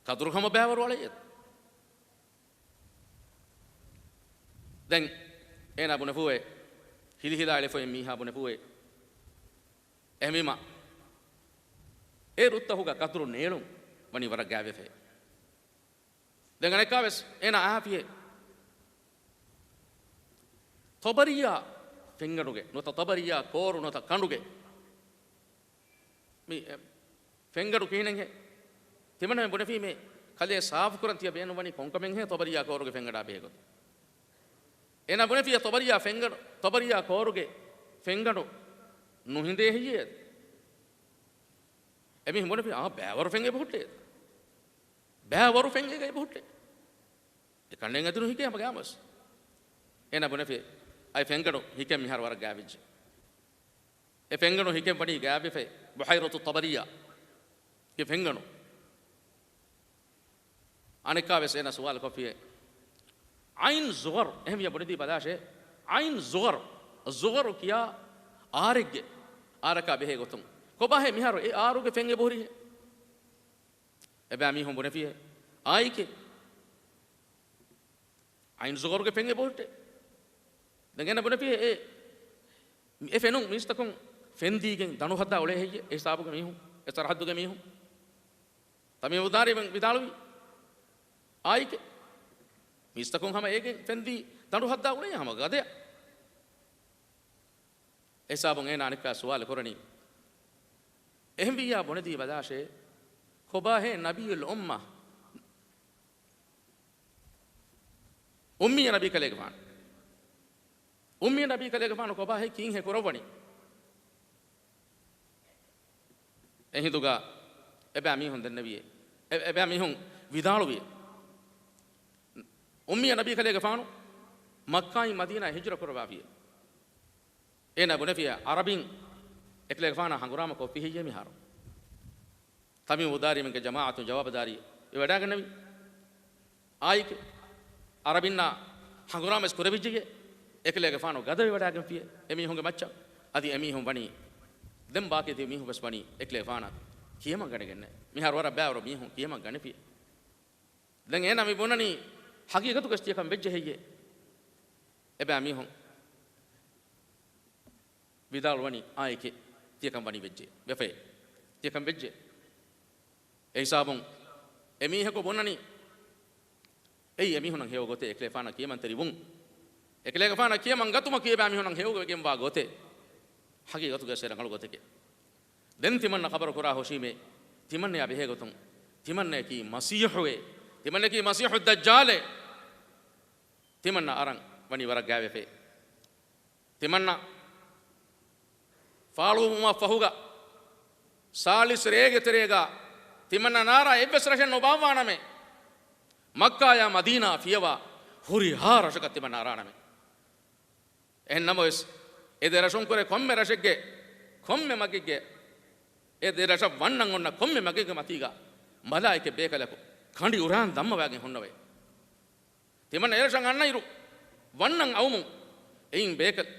ކަދުރު ހަމަ ބައިވަރު އަޅޭ. ދެން އޭނާ ބުނެފޫއޭ، ހިލިހިލާ އެޅިފައި މީހާ ބުނެފޫއޭ، އެހެންވީމަ، އެ ރުއްތަހުގަ ކަދުރު ނޭޅުން ވަނީ ވަރަށް ގާތްވެފައި. ދެން އަނެއްކާވެސް އޭނާ އަހާފިއޭ، ޠަބަރިއްޔާ ފެންގަނޑުގެ ނުވަތަ ޠަބަރިއްޔާ ކޯރު ނުވަތަ ކަނޑުގެ މި، އެ، ފެންގަނޑު ކިހިނެއްހޭ؟ ތިމަންނަމެން ބުނެފީމޭ، ކަލޭ ސާފުކުރަން ތިޔަ ބޭނުންވަނީ ކޮންކަމެއްހޭ ޠަބަރިއްޔާ ކޯރުގެ ފެންގަނޑާ ބެހޭގޮތުން؟ އޭނާ ބުނެފިޔޭ ޠަބަރިއްޔާ ފެންގަނޑު، ޠަބަރިއްޔާ ކޯރުގެ ފެންގަނޑު ނުހިނދޭ ހެއްޔޭ؟ އެމީހުން ބުނެފި، އާ، ބައިވަރު ފެން އެބަހުއްޓޭ. ބައިވަރު ފެން އޭގަ އެބަހުއްޓޭ. އެ ކަންނޭނގެ އަދި ނުހިކޭ ހަމަ ގާމަސް. އޭނާ ބުނެފި، އައި ފެންގަނޑު ހިކެން މިހާރު ވަރަށް ގާވިއްޖެ. އެ ފެންގަނޑު ހިކެން ވަނީ ގާވިފައި ބުޙައިރަތު ޠަބަރިއްޔާ ގެ ފެންގަނޑު. އަނެއްކާވެސް އޭނާ ސުވާލު ކޮށްފިއޭ، ޢައިން ޒުޣަރު، އެހެންވިޔަ ބުނެދީ ބަލާށޭ، ޢައިން ޒުޣަރު، ޒުޣަރު ކިޔާ އާރެއްގެ، އާރަކާ ބެހޭ ގޮތުން ކޮބާހޭ މިހާރު އެ އާރުގެ ފެން އެބަހުރީހޭ؟ އެބައިމީހުން ބުނެފިއޭ، އާއެކޭ. ޢައިން ޒުޣަރުގެ ފެން އެބަހުއްޓޭ. ދެން އޭނަ ބުނެފިއޭ، އެ، އެ ފެނުން މީސްތަކުން ފެންދީގެން ދަނޑު ހައްދާ އުޅޭ ހެއްޔޭ؟ އެ ހިސާބުގެ މީހުން، އެ ސަރަހައްދުގެ މީހުން. ތަމީމުއްދާރީ ވިދާޅުވީ، އާއެކޭ. މީސްތަކުން ހަމަ އޭގެން ފެންދީ ދަނޑު ހައްދާ އުޅޭ ހަމަ ގަދަޔަށް. އެ ހިސާބުން އޭނާ އަނެއްކާ ސުވާލު ކުރަނީ، އެހެންވިއްޔާ ބުނެދީ ބަލާށޭ، ކޮބާހޭ ނަބިއްޔުލް އުއްމަ، އުއްމީ ނަބީ ކަލޭގެފާނު، އުއްމީ ނަބީ ކަލޭގެފާނު ކޮބާހޭ ކީއްހޭ ކުރައްވަނީ؟ އެހިނދުގަ އެބައިމީހުން ދެންނެވިއޭ، އެ-، އެބައިމީހުން ވިދާޅުވިއޭ، އުއްމީ ނަބީ ކަލޭގެފާނު މައްކާއިން މަދީނާ ހިޖުރަ ކުރައްވާފިއޭ. އޭނާ ބުނެފިއޭ، ޢަރަބިން އެކަލޭގެފާނާ ހަނގުރާމަ ކޮށްފި ހެއްޔޭ މިހާރު؟ ތަމީމުއްދާރީމެންގެ ޖަމާޢަތުން ޖަވާބުދާރީ ވެވަޑާގަންނެވި. އާއެކޭ، ޢަރަބިންނާ ހަނގުރާމަވެސް ކުރެވިއްޖެޔޭ. އެކަލޭގެފާނު ގަދަވެވަޑާގެންފިއޭ އެމީހުންގެ މައްޗަށް. އަދި އެމީހުން ވަނީ، ދެން ބާކީ ތިބި މީހުން ވެސް ވަނީ އެކަލޭގެފާނަށް ކިޔަމަން ގަނެގެންނޭ. މިހާރު ވަރަށް ބައިވަރު މީހުން ކިޔަމަން ގަނެފިއޭ. ދެން އޭނާ މި ބުނަނީ، ހަގީގަތުގަސް ތިޔަކަން ވެއްޖެ ހެއްޔޭ؟ އެބައިމީހުން ވިދާޅުވަނީ، އާއެކޭ، ތިޔަކަން ވަނީ ވެއްޖެ، ވެފައޭ. ތިޔަކަން ވެއްޖެ. އެ ހިސާބުން އެމީހަކު ބުނަނީ، އެއީ އެމީހުންނަށް ހެޔޮ ގޮތޭ އެކަލޭފާނަށް ކިޔަމަންތެރިވުން. އެކަލޭގެފާނަށް ކިޔަމަން ގަތުމަކީ އެބައިމީހުންނަށް ހެޔޮވެގެންވާ ގޮތެއް. ހަގީގަތުގައި އެ ރަނގަޅު ގޮތެކޭ. ދެން ތިމަންނަ ޚަބަރު ކުރާ ހުށީމޭ، ތިމަންނަޔާ ބެހޭގޮތުން، ތިމަންނަޔަކީ މަސީޙުއޭ، ތިމަންނަޔަކީ މަސީޙު ދައްޖާލޭ. ތިމަންނަ އަރަން ވަނީ ވަރަށް ގާތްވެފައޭ. ތިމަންނަ ފާޅުވުމަށް ފަހުގަ، ސާޅީސް ރޭގެ ތެރޭގަ ތިމަންނަ ނާރާ އެއްވެސް ރަށެއް ނުބާއްވާނަމޭ. މައްކާޔާ މަދީނާ ފިޔަވާ ހުރިހާ ރަށަކަށް ތިމަންނަ އަރާނަމޭ. އެހެން ނަމަވެސް، އެ ދެ ރަށުން ކުރެ ކޮންމެ ރަށެއްގެ، ކޮންމެ މަގެއްގެ، އެ ދެ ރަށަށް ވަންނަން އޮންނަ ކޮންމެ މަގެއްގެ މަތީގަ މަލާއިކަ ބޭކަލަކު ކަނޑި އުރާން ދަންމަވާގެން ހުންނަވައޭ. ތިމަންނަ އެރަށަށް އަންނައިރު، ވަންނަން އައުމުން އެއިން ބޭކަލް،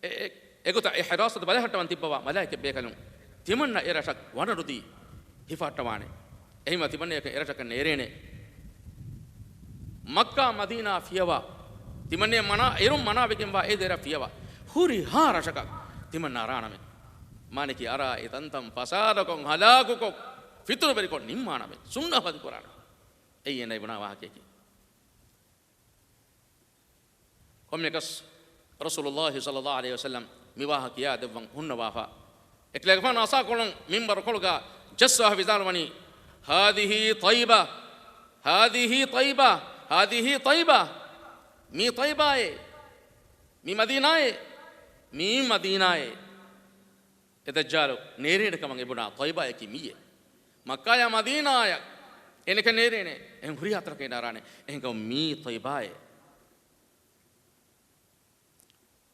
އެ، އެ، އެގޮތަށް އެ ޙިރާސަތު ބަލަހައްޓަވަން ތިއްބަވާ މަލާއިކަ ބޭކަލުން ތިމަންނަ އެރަށަށް ވަނަރުދީ ހިފަހައްޓަވާނެ. އެހިމަ ތިމަންނަޔަކަށް އެރަށަކަށް ނޭރޭނެ. މައްކާ މަދީނާ ފިޔަވާ، ތިމަންނަ މަނާ، އެރުން މަނާވެގެންވާ އެ ދެ ރަށް ފިޔަވާ، ހުރިހާ ރަށަކަށް ތިމަންނަ އަރާނަމެ. މާނައަކީ އަރާ އެ ތަންތަން ފަސާދަކޮށް، ހަލާކުކޮށް، ފިތުނަވެރިކޮށް ނިންމާނަމެ. ސުންނަ ހަދި ކުރާނަމެ. އެއީ އޭނަ ބުނާ ވާހަކައަކީ. ކޮންމެއަކަސް ރަސޫލުﷲ ޞައްލަﷲ ޢަލައިހި ވަސައްލަމް މި ވާހަކަ ކިޔާ ދެއްވަން ހުންނަވާފަ. އެކަލޭގެފާނު އަސާކޮޅުން މިންބަރުކޮޅުގަ ޖައްސާފަ ވިދާޅުވަނީ، هذه طيبة، هذه طيبة، هذه طيبة. މީ ޠައިބާއޭ. މީ މަދީނާއޭ. މީ މަދީނާއޭ. އެ ދައްޖާލު ނޭރޭނެ ކަމަށް އެ ބުނާ ޠައިބާއަކީ މިއޭ. މައްކާޔާ މަދީނާޔަށް އޭނަކަށް ނޭރޭނެ. އެހެން ހުރިހާ ތަނަކަށް އޭނަ އަރާނެ. އެހެންކަމުން މީ ޠައިބާއޭ.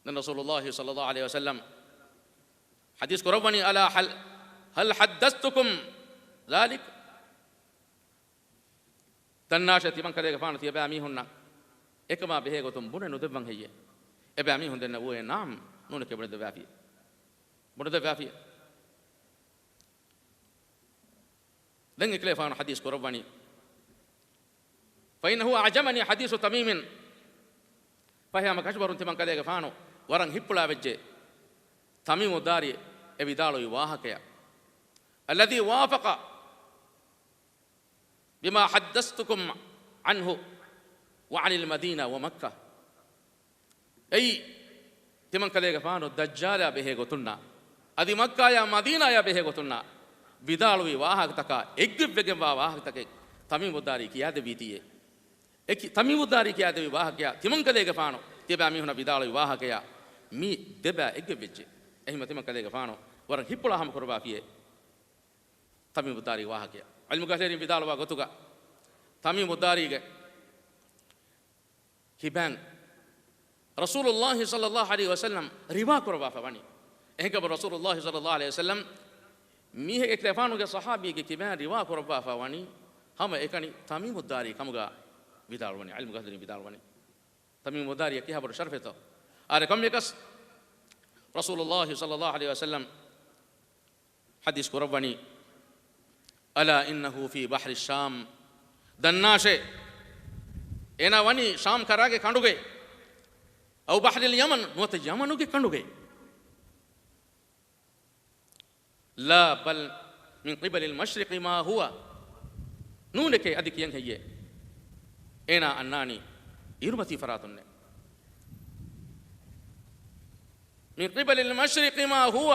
ދެން ރަސޫލުﷲ ޞައްލަﷲ ޢަލައިހި ވަސައްލަމް ޙަދީޘް ކުރައްވަނީ، ألا هل، هل حدثتكم ذلك؟ ދަންނާށޭ ތިމަން ކަލޭގެފާނު ތިޔަބައިމީހުންނަށް އެކަމާ ބެހޭ ގޮތުން ބުނެ ނުދެއްވަން ހެއްޔޭ؟ އެބައިމީހުން ދެންނެވިއޭ، ނަޢަމް، ނޫނެކޭ ބުނެދެއްވާފިޔޭ. ބުނެދެއްވާފިޔޭ. ދެން އެކަލޭފާނު ޙަދީޘް ކުރައްވަނީ، فإنه أعجبني حديث تميم. ފަހެ ހަމަ ކަށަވަރުން ތިމަން ކަލޭގެފާނު ވަރަށް ހިތްޕުޅާވެއްޖެ ތަމީމު ދާރީ އެ ވިދާޅުވި ވާހަކަޔަށް. الذي وافق بما حدثتكم عنه وعن المدينة ومكة. އެއީ، ތިމަން ކަލޭގެފާނު ދައްޖާލާ ބެހޭ ގޮތުންނާ، އަދި މައްކާޔާ މަދީނާޔާ ބެހޭ ގޮތުންނާ ވިދާޅުވި ވާހަކަތަކާ އެއްގޮތްވެގެންވާ ވާހަކަތަކެއް ތަމީމު ދާރީ ކިޔާދެއްވީތީއޭ. އެކި، ތަމީމު ދާރީ ކިޔާދެއްވި ވާހަކަޔާ ތިމަން ކަލޭގެފާނު ތިޔަބައިމީހުންނަށް ވިދާޅުވި ވާހަކަޔާ މީ ދެބައި އެއްގޮތްވެއްޖެ. އެހިމަ ތިމަން ކަލޭގެފާނު ވަރަށް ހިތްޕުޅާ ހަމަ ކުރައްވާފިޔޭ ތަމީމު ދާރީ ވާހަކަޔަށް. ޢިލްމުގެ އަހްލުވެރިން ވިދާޅުވާ ގޮތުގަ، ތަމީމު ދާރީގެ ކިބައިން ރަސޫލުﷲ ޞައްލަﷲ ޢަލައިހި ވަސައްލަމް ރިވާ ކުރައްވާފަ ވަނީ. އެހެންކަމުން ރަސޫލުﷲ ޞައްލަﷲ ޢަލައިހި ވަސައްލަމް މީހެއް އެކަލޭފާނުގެ ޞަޙާބީގެ ކިބައިން ރިވާ ކުރައްވާފަ ވަނީ، ހަމަ އެކަނި ތަމީމު ދާރީ ކަމުގަ ވިދާޅުވަނީ، ޢިލްމުގެ އަހްލުވެރިން ވިދާޅުވަނީ. ތަމީމު ދާރީއަށް ކިހާ ބޮޑު ޝަރަފެއްތޯ؟ އާރެ ކޮންމެއަކަސް ރަސޫލުﷲ ޞައްލަﷲ ޢަލައިހި ވަސައްލަމް ޙަދީޘް ކުރައްވަނީ، ألا إنه في بحر الشام. ދަންނާށޭ! އޭނާ ވަނީ ޝާމް ކަރާގެ ކަނޑުގައި، أو بحر اليمن، ނުވަތަ ޔަމަނުގެ ކަނޑުގައި. لا بل من قبل المشرق ما هو. ނޫނެކޭ އަދި ކިޔަން ހެއްޔޭ؟ އޭނާ އަންނާނީ އިރުމަތީ ފަރާތުންނޭ. من قبل المشرق ما هو.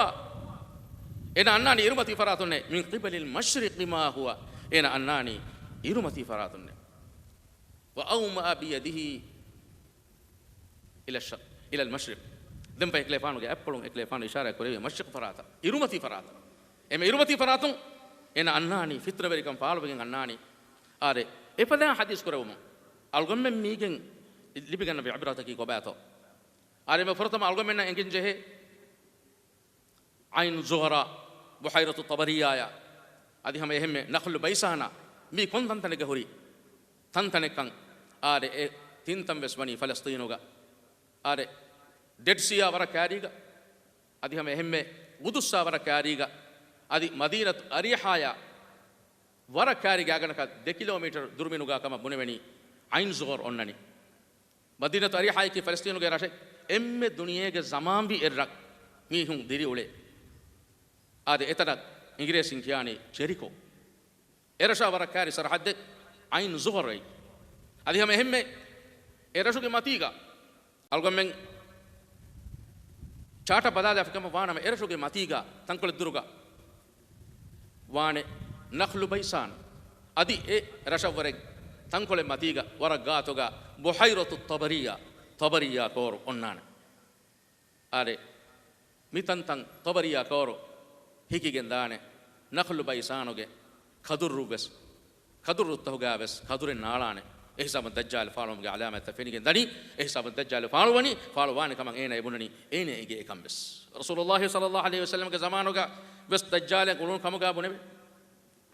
އޭނާ އަންނާނީ އިރުމަތީ ފަރާތުންނޭ. من قبل المشرق ما هو. އޭނާ އަންނާނީ އިރުމަތީ ފަރާތުންނޭ. وأومأ بيده إلى الشرق، إلى المشرق. ދެން ފަހެ އެކަލޭފާނުގެ އަތްޕުޅުން އެކަލޭފާނު އިޝާރާތް ކުރެއްވި މަޝްރިޤު ފަރާތަށް، އިރުމަތީ ފަރާތަށް. އެމެ އިރުމަތީ ފަރާތުން އޭނާ އަންނާނީ ފިތުނަވެރިކަން ފާޅުވެގެން އަންނާނީ. އާރެ، އެފަދައިން ޙަދީޘް ކުރެވުމުން އަޅުގަނޑުމެން މީގެން ލިބިގަންނަވި ޢިބްރަތަކީ ކޮބާތޯ؟ އާރެ، މި ފުރަތަމަ އަޅުގަނޑުމެންނަށް އެނގެން ޖެހޭ ޢައިނު ޒުޣަރާ، ބުޙައިރަތު ޠަބަރިއްޔާޔާ، އަދި ހަމަ އެހެންމެ ނަޚްލު ބައިސާނާ، މީ ކޮން ތަންތަނެއްގަ ހުރި ތަންތަނެއްކަން. އާރެ، އެ ތިން ތަން ވެސް ވަނީ ފަލަސްޠީނުގަ. އާރެ، ޑެޑް ސީއާ ވަރަށް ކައިރީގަ، އަދި ހަމަ އެހެންމެ ގުދުއްސާ ވަރަށް ކައިރީގަ، އަދި މަދީނަތު އަރީޙާޔާ ވަރަށް ކައިރި ގާތްގަނޑަކަށް ދެ ކިލޯމީޓަރު ދުރު މިނުގާ ކަމަށް ބުނެވެނީ ޢައިނު ޒުޣަރު އޮންނަނީ. މަދީނަތު އަރީޙާއަކީ ފަލަސްޠީނުގެ ރަށެއް. އެންމެ ދުނިޔޭގެ ޒަމާންވީ އެއްރަށް މީހުން ދިރިއުޅޭ. އާދެ، އެތަނަށް އިނގިރޭސިން ކިޔާނީ ޖެރިކޯ. އެރަށާ ވަރަށް ކައިރި ސަރަޙައްދެއް ޢައިނު ޒުޣަރު އެއީ. އަދި ހަމަ އެހެންމެ އެރަށުގެ މަތީގަ އަޅުގަނޑުމެން ޗާޓަށް ބަލާލާފި ކަމަށް ވާނަމަ، އެރަށުގެ މަތީގަ ތަންކޮޅެއް ދުރުގަ ވާނެ ނަޚްލު ބައިސާން. އަދި އެ ރަށަށްވުރެ ތަންކޮޅެއް މަތީގަ ވަރަށް ގާތުގަ ބުޙައިރަތު ޠަބަރިއްޔާ، ޠަބަރިއްޔާ ކޯރު އޮންނާނެ. އާރެ، މި ތަންތަން ޠަބަރިއްޔާ ކޯރު ހިކިގެން ދާނެ. ނަޚްލު ބައިސާނުގެ ކަދުރު ވެސް، ކަދުރުތަކުގަ ވެސް ކަދުރެއް ނާޅާނެ. އެހިސާބުން ދައްޖާލު ފާޅުވުމުގެ ޢަލާމާތްތައް ފެނިގެން ދަނީ. އެހިސާބުން ދައްޖާލު ފާޅުވަނީ، ފާޅުވާނެ ކަމަށް އޭނާ އެބުނަނީ. އޭނާ އެނގޭ އެކަން ވެސް. ރަސޫލުﷲ ޞައްލަﷲ ޢަލައިހި ވަސައްލަމްގެ ޒަމާނުގަ ވެސް ދައްޖާލެއް އުޅުނު ކަމުގަ ބުނެވޭ.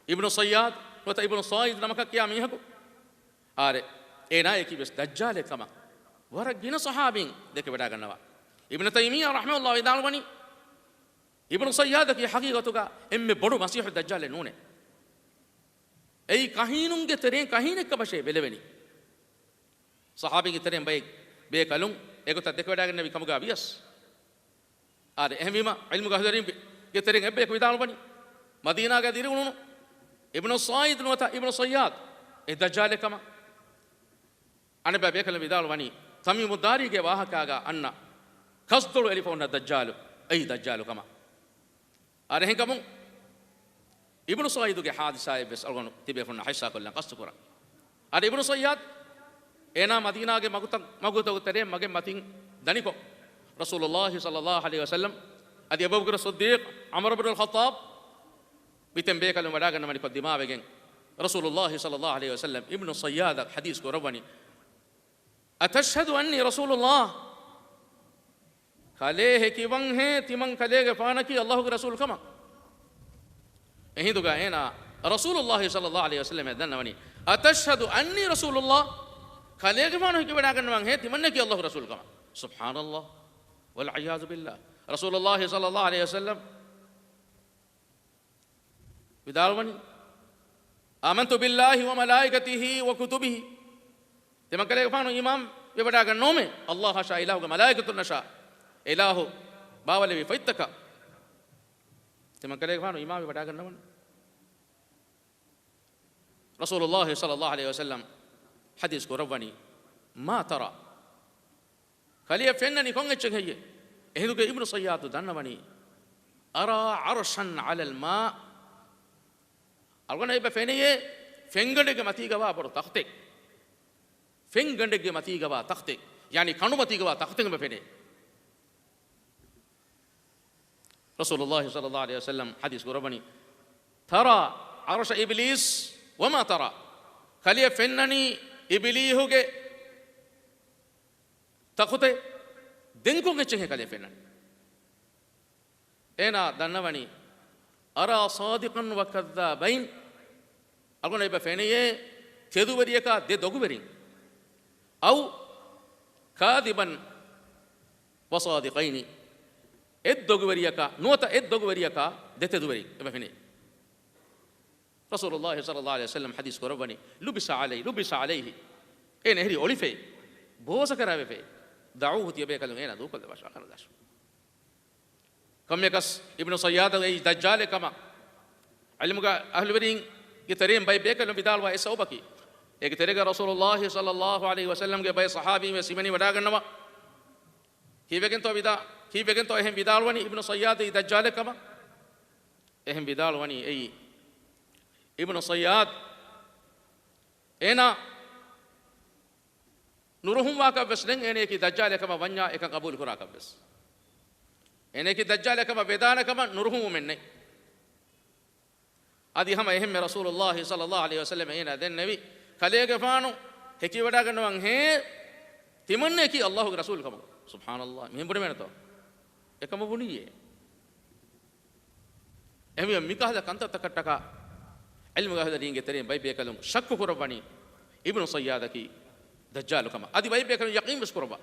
އިބްނު ޞައްޔާދު ނުވަތަ އިބްނު ޞާއިދު ނަމަކަށް ކިޔާ މީހަކު، އާރެ، އޭނާއަކީ ވެސް ދައްޖާލެއް ކަމަށް ވަރަށް ގިނަ ޞަޙާބީން ދެކެވަޑައިގަންނަވާ. އިބްނު ތައިމިއްޔާ ރަޙިމަހުﷲ ވިދާޅުވަނީ، އިބްނު ޞައްޔާދަކީ ޙަޤީޤަތުގަ އެންމެ ބޮޑު މަސީޙު ދައްޖާލެއް ނޫނޭ. އެއީ ކަހީނުންގެ ތެރެއިން ކަހީނެއްކަމަށޭ ބެލެވެނީ. ޞަޙާބީންގެ ތެރެއިން ބައެއް ބޭކަލުން އެގޮތަށް ދެކެވަޑައިގެންނެވި ކަމުގަ ވިޔަސް. އާދެ، އެހެންވީމަ، ޢިލްމުގެ އަހްލުވެރިންގެ ތެރެއިން އެއްބަޔަކު ވިދާޅުވަނީ، މަދީނާގަ ދިރިއުޅުނު އިބްނު ޞާއިދު ނުވަތަ އިބްނު ޞައްޔާދު އެ ދައްޖާލެއް ކަމަށް. އަނެއްބައި ބޭކަލުން ވިދާޅުވަނީ، ތަމީމު ދާރީގެ ވާހަކާގަ އަންނަ ކަސްދޮޅު އެޅިފަ އޮންނަ ދައްޖާލު، އެއީ ދައްޖާލު ކަމަށް. އާދެ، އެހެންކަމުން އިބްނު ޞާއިދުގެ ޙާދިސާއެއް ވެސް އަޅުގަނޑު ތިބޭފުޅުންނަށް ޙިއްޞާކޮށްލަން ޤަޞްދު ކުރަން. އާދެ، އިބްނު ޞައްޔާދު އޭނާ މަދީނާގެ މަގުތައް، މަގުތަކުގެ ތެރެއިން މަގެއް މަތިން ދަނިކޮށް، ރަސޫލުﷲ ޞައްލަﷲ ޢަލައިހި ވަސައްލަމް އަދި އަބޫބަކުރު ޞިއްދީޤް، ޢުމަރު ބިނުލް ޚައްޠާބް މިތެން ބޭކަލުން ވަޑާގަންނަވަނިކޮށް ދިމާވެގެން، ރަސޫލުﷲ ޞައްލަﷲ ޢަލައިހި ވަސައްލަމް އިބްނު ޞައްޔާދަށް ޙަދީޘް ކުރައްވަނީ، أتشهد أني رسول الله؟ ކަލޭ ހެކިވަންހޭ ތިމަން ކަލޭގެފާނަކީ ﷲގެ ރަސޫލު ކަމަށް؟ އެހިނދުގަ އޭނާ ރަސޫލުﷲ ޞައްލަﷲ ޢަލައިހި ވަސައްލަމަށް ދަންނަވަނީ، أتشهد أني رسول الله؟ ކަލޭގެފާނު ހެކިވަޑާގަންނަވަން ހޭ ތިމަންނަކީ ﷲގެ ރަސޫލު ކަމަށް. ސުބްޙާނަﷲ. ވަލްޢިޔާޛު ބިﷲ. ރަސޫލުﷲ ޞައްލަﷲ ޢަލައިހި ވަސައްލަމް ވިދާޅުވަނީ، "آمنت بالله وملائكته وكتبه." ތިމަން ކަލޭގެފާނު އީމާން ވެވަޑާގަންނަވަމޭ، ﷲ އަށާ، އިލާހުގެ މަލާއިކަތުންނަށާ، އިލާހު ބާވަލެއްވި ފޮތްތަކަށް ތިމަން ކަލޭގެފާނު އީމާން ވެވަޑާގަންނަވަން. ރަސޫލުﷲ ޞައްލަﷲ ޢަލައިހި ވަސައްލަމް ޙަދީޘް ކުރައްވަނީ، "ما ترى؟" ކަލެއަށް ފެންނަނީ ކޮން އެއްޗެއް ހެއްޔޭ؟ އެހިނދުގެ އިބްނު ޞައްޔާދު ދަންނަވަނީ، "أرى عرشا على الماء." އަޅުގަނޑަށް އެބަ ފެނެޔޭ ފެންގަނޑެއްގެ މަތީގަވާ ބޮޑު ތަޚްތެއް. ފެންގަނޑެއްގެ މަތީގަވާ ތަޚްތެއް. ޔަޢުނީ ކަނޑު މަތީގަވާ ތަޚްތެއް އެބަ ފެނޭ. ރަސޫލުﷲ ޞައްލަﷲ ޢަލައިހި ވަސައްލަމް ޙަދީޘް ކުރައްވަނީ، "ترى عرش إبليس وما ترى." ކަލެއަށް ފެންނަނީ އިބިލީހުގެ ތަޚުތެއް. ދެން ކޮން އެއްޗެއް ހޭ ކަލެއަށް ފެންނަނީ؟ އޭނާ ދަންނަވަނީ، "أرى صادقا وكذابين." އަޅުގަނޑަށް އެބަ ފެނެޔޭ ތެދުވެރިޔަކާ ދެ ދޮގުވެރިން. "أو كاذبا وصادقين." އެއް ދޮގުވެރިޔަކާ، ނުވަތަ އެއް ދޮގުވެރިޔަކާ ދެ ތެދުވެރިން އެބަ ފެނޭ. ރަސޫލުﷲ ޞައްލަﷲ ޢަލައިހި ވަސައްލަމް ޙަދީޘް ކުރައްވަނީ، "لبس عليه، لبس عليه." އޭނަ އެހެރީ އޮޅިފައި، ބޯސަކަރާވެފައި. "دعوه" ތިޔަބޭކަލުން އޭނާ ދޫކޮށްލަވާށި، ވާކަން ދާށި. ކޮންމެއަކަސް އިބްނު ޞައްޔާދަށް އެއީ ދައްޖާލެއް ކަމަށް ޢިލްމުގެ އަހްލުވެރީންގެ ތެރެއިން ބައެއް ބޭކަލުން ވިދާޅުވާ އެއް ސަބަބަކީ، އޭގެ ތެރޭގަ ރަސޫލުﷲ ޞައްލަﷲ ޢަލައިހި ވަސައްލަމްގެ ބައެއް ޞަޙާބީން ވެސް ހިމެނިވަޑާގަންނަވާ. ކީއްވެގެންތޯ ވިދާ-، ކީއްވެގެންތޯ އެހެން ވިދާޅުވަނީ އިބްނު ޞައްޔާދު އެއީ ދައްޖާލެއް ކަމަށް؟ އެހެން ވިދާޅުވަނީ އެއީ، އިބްނު ޞައްޔާދު އޭނާ ނުރުހުންވާކަށް ވެސް ނެތް، އޭނަޔަކީ ދައްޖާލެއް ކަމަށް ވަންޏާ އެކަން ޤަބޫލު ކުރާކަށް ވެސް. އޭނަޔަކީ ދައްޖާލެއް ކަމަށް ވެދާނެ ކަމަށް ނުރުހުމުމެއް ނެތް. އަދި ހަމަ އެހެންމެ ރަސޫލުﷲ ޞައްލަﷲ ޢަލައިހި ވަސައްލަމަ އޭނާ ދެންނެވި، ކަލޭގެފާނު ހެކިވަޑާގަންނަވަން ހޭ ތިމަންނަޔަކީ ﷲގެ ރަސޫލު ކަމަށް. ސުބްޙާނަﷲ، މިހެން ބުނެވޭނެތޯ؟ އެކަމަށް ބުނިއްޔޭ. އެހެންވީމަ މިކަހަލަ ކަންތައްތަކަށްޓަކާ ޢިލްމުގެ އަހްލުވެރީންގެ ތެރެއިން ބައެއް ބޭކަލުން ޝައްކު ކުރައްވަނީ އިބްނު ޞައްޔާދަކީ ދައްޖާލު ކަމަށް. އަދި ބައެއް ބޭކަލުން ޔަޤީން ވެސް ކުރައްވާ.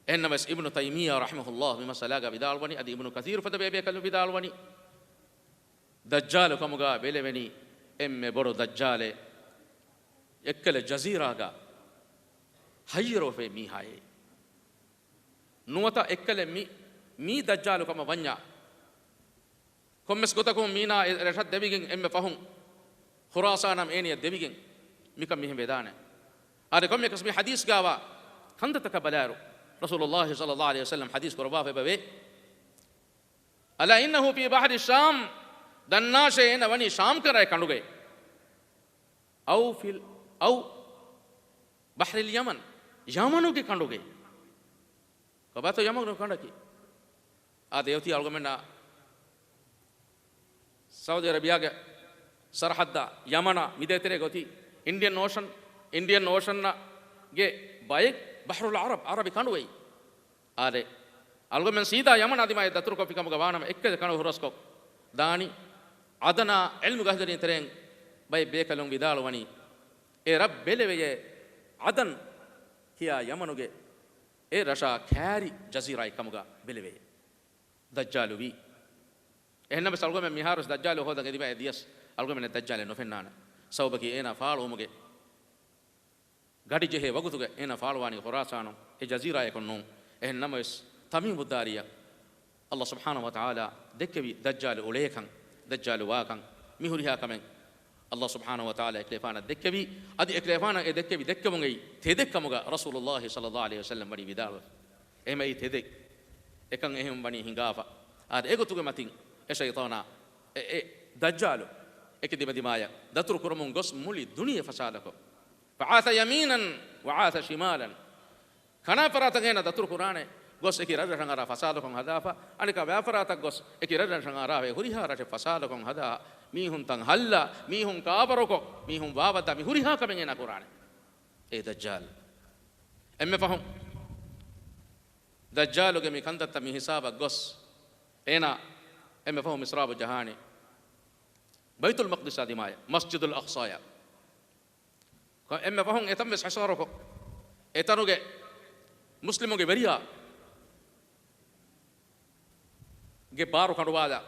އެހެންނަމަވެސް އިބްނު ތައިމިއްޔާ ރަޙިމަހުﷲ މި މައްސަލާގަ ވިދާޅުވަނީ، އަދި އިބްނު ކަޘީރު ފަދަ ބައެއް ބޭކަލުން ވިދާޅުވަނީ، ދައްޖާލު ކަމުގަ ބެލެވެނީ އެންމެ ބޮޑު ދައްޖާލެއް އެއްކަލަ ޖަޒީރާގަ ހައްޔަރުވެފައި މީހާއޭ. ނުވަތަ އެއްކަލެއް މި، މީ ދައްޖާލު ކަމަށް ވަންޏާ، ކޮންމެސް ގޮތަކުން މީނާ އެ ރަށަށް ދެވިގެން އެންމެ ފަހުން ޚުރާސާނަށް އޭނިއަށް ދެވިގެން މިކަން މިހެން ވެދާނެ. އާދެ، ކޮންމެއަކަސް މި ޙަދީޘްގަވާ ކަންތައްތަކަށް ބަލާއިރު، ރަސޫލުﷲ ޞައްލަﷲ ޢަލައިހި ވަސައްލަމް ޙަދީޘް ކުރައްވާފައި އެބަވޭ، "ألا إنه في بحر الشام." ދަންނާށޭ، އޭނަ ވަނީ ޝާމް ކަރައި ކަނޑުގައި. "أو في ال-، أو بحر اليمن." ޔަމަނުގެ ކަނޑުގައި. ކޮބާތޯ ޔަމަނުގެ ކަނޑަކީ؟ އާދެ، އޮތީ އަޅުގަމެންނާ ސައުދީ އަރަބިޔާގެ ސަރަޙައްދާ ޔަމަނާ މިދޭތެރޭގަ އޮތީ އިންޑިއަން އޯޝަން، އިންޑިއަން އޯޝަންގެ ބައެއް، ބަޙްރުލް ޢަރަބް، ޢަރަބި ކަނޑުވައި. އާދެ، އަޅުގަމެން ސީދާ ޔަމަނާ ދިމާޔަށް ދަތުރުކޮށްފި ކަމުގަ ވާނަމަ، އެއްކަލަ ކަނޑު ހުރަސްކޮށް ދާނީ. އަދަނާ ޢިލްމުގެ އަހްލުވެރިން ތެރެއިން ބައެއް ބޭކަލުން ވިދާޅުވަނީ، އެ ރަށް ބެލެވެޔޭ، އަދަން ކިޔާ ޔަމަނުގެ އެ ރަށާ ކާރި ޖަޒީރާއެއް ކަމުގަ ބެލެވެޔޭ. ދައްޖާލު ވީ. އެހެންނަމަވެސް އަޅުގަމެން މިހާރުވެސް ދައްޖާލު ހޯދަން އެދިމާ އެ ދިޔަސް އަޅުގަމެންނަށް ދައްޖާލެއް ނުފެންނާނެ. ސަބަބަކީ އޭނާ ފާޅުވުމުގެ ގަޑި ޖެހޭ ވަގުތުގަ އޭނާ ފާޅުވާނީ ޚުރާސާނު، އެ ޖަޒީރާޔަކުން ނޫން. އެހެން ނަމަވެސް، ތަމީމުއްދާރީއަށް ﷲ ސުބްޙާނަހޫ ވަތަޢާލާ ދެއްކެވި ދައްޖާލު އުޅޭކަން، ދައްޖާލު ވާކަން، މި ހުރިހާ ކަމެއް ﷲ ސުބްޙާނަހޫ ވަތަޢާލާ އެކަލޭފާނަށް ދެއްކެވި، އަދި އެކަލޭފާނަށް އެ ދެއްކެވި ދެއްކެވުން އެއީ ތެދެއް ކަމުގަ ރަސޫލުﷲ ޞައްލަﷲ ޢަލައިހި ވަސައްލަމް ވަނީ ވިދާޅުވެފަ. އެހެންވީމަ އެއީ ތެދެއް. އެކަން އެހެން ވަނީ ހިނގާފަ. އާދެ، އެގޮތުގެ މަތިން އެ ޝައިޠާނާ، އެ، އެ ދައްޖާލު އެކި ދިމަދިމާޔަށް ދަތުރު ކުރަމުން ގޮސް މުޅި ދުނިޔެ ފަސާދަކޮށް، فعاث يمينا وعاث شمالا. ކަނާ ފަރާތަށް އޭނަ ދަތުރު ކުރާނެ، ގޮސް އެކި ރަށްރަށަށް އަރާ ފަސާދަކޮށް ހަދާފަ، އަނެކާ ވާ ފަރާތަށް ގޮސް އެކި ރަށްރަށަށް އަރާ ހުރިހާ ރަށެއް ފަސާދަކޮށް ހަދާ، މީހުންތައް ހައްލާ، މީހުން ކާފަރުކޮށް، މީހުން ވާވައްދާ، މި ހުރިހާ ކަމެއް އޭނަ ކުރާނެ. އޭ ދައްޖާލް. އެންމެ ފަހުން ދައްޖާލުގެ މި ކަންތައްތައް މި ހިސާބަށް ގޮސް، އޭނާ އެންމެ ފަހުން މިސްރާބު ޖަހާނީ ބައިތުލް މަޤްދިސާ ދިމާޔަށް، މަސްޖިދުލް އަޤްޞާޔަށް. އެންމެ ފަހުން އެތަން ވެސް ހިޞާރުކޮށް، އެތަނުގެ މުސްލިމުގެ ވެރިޔާ ގެ ބާރު ކަނޑުވާލާ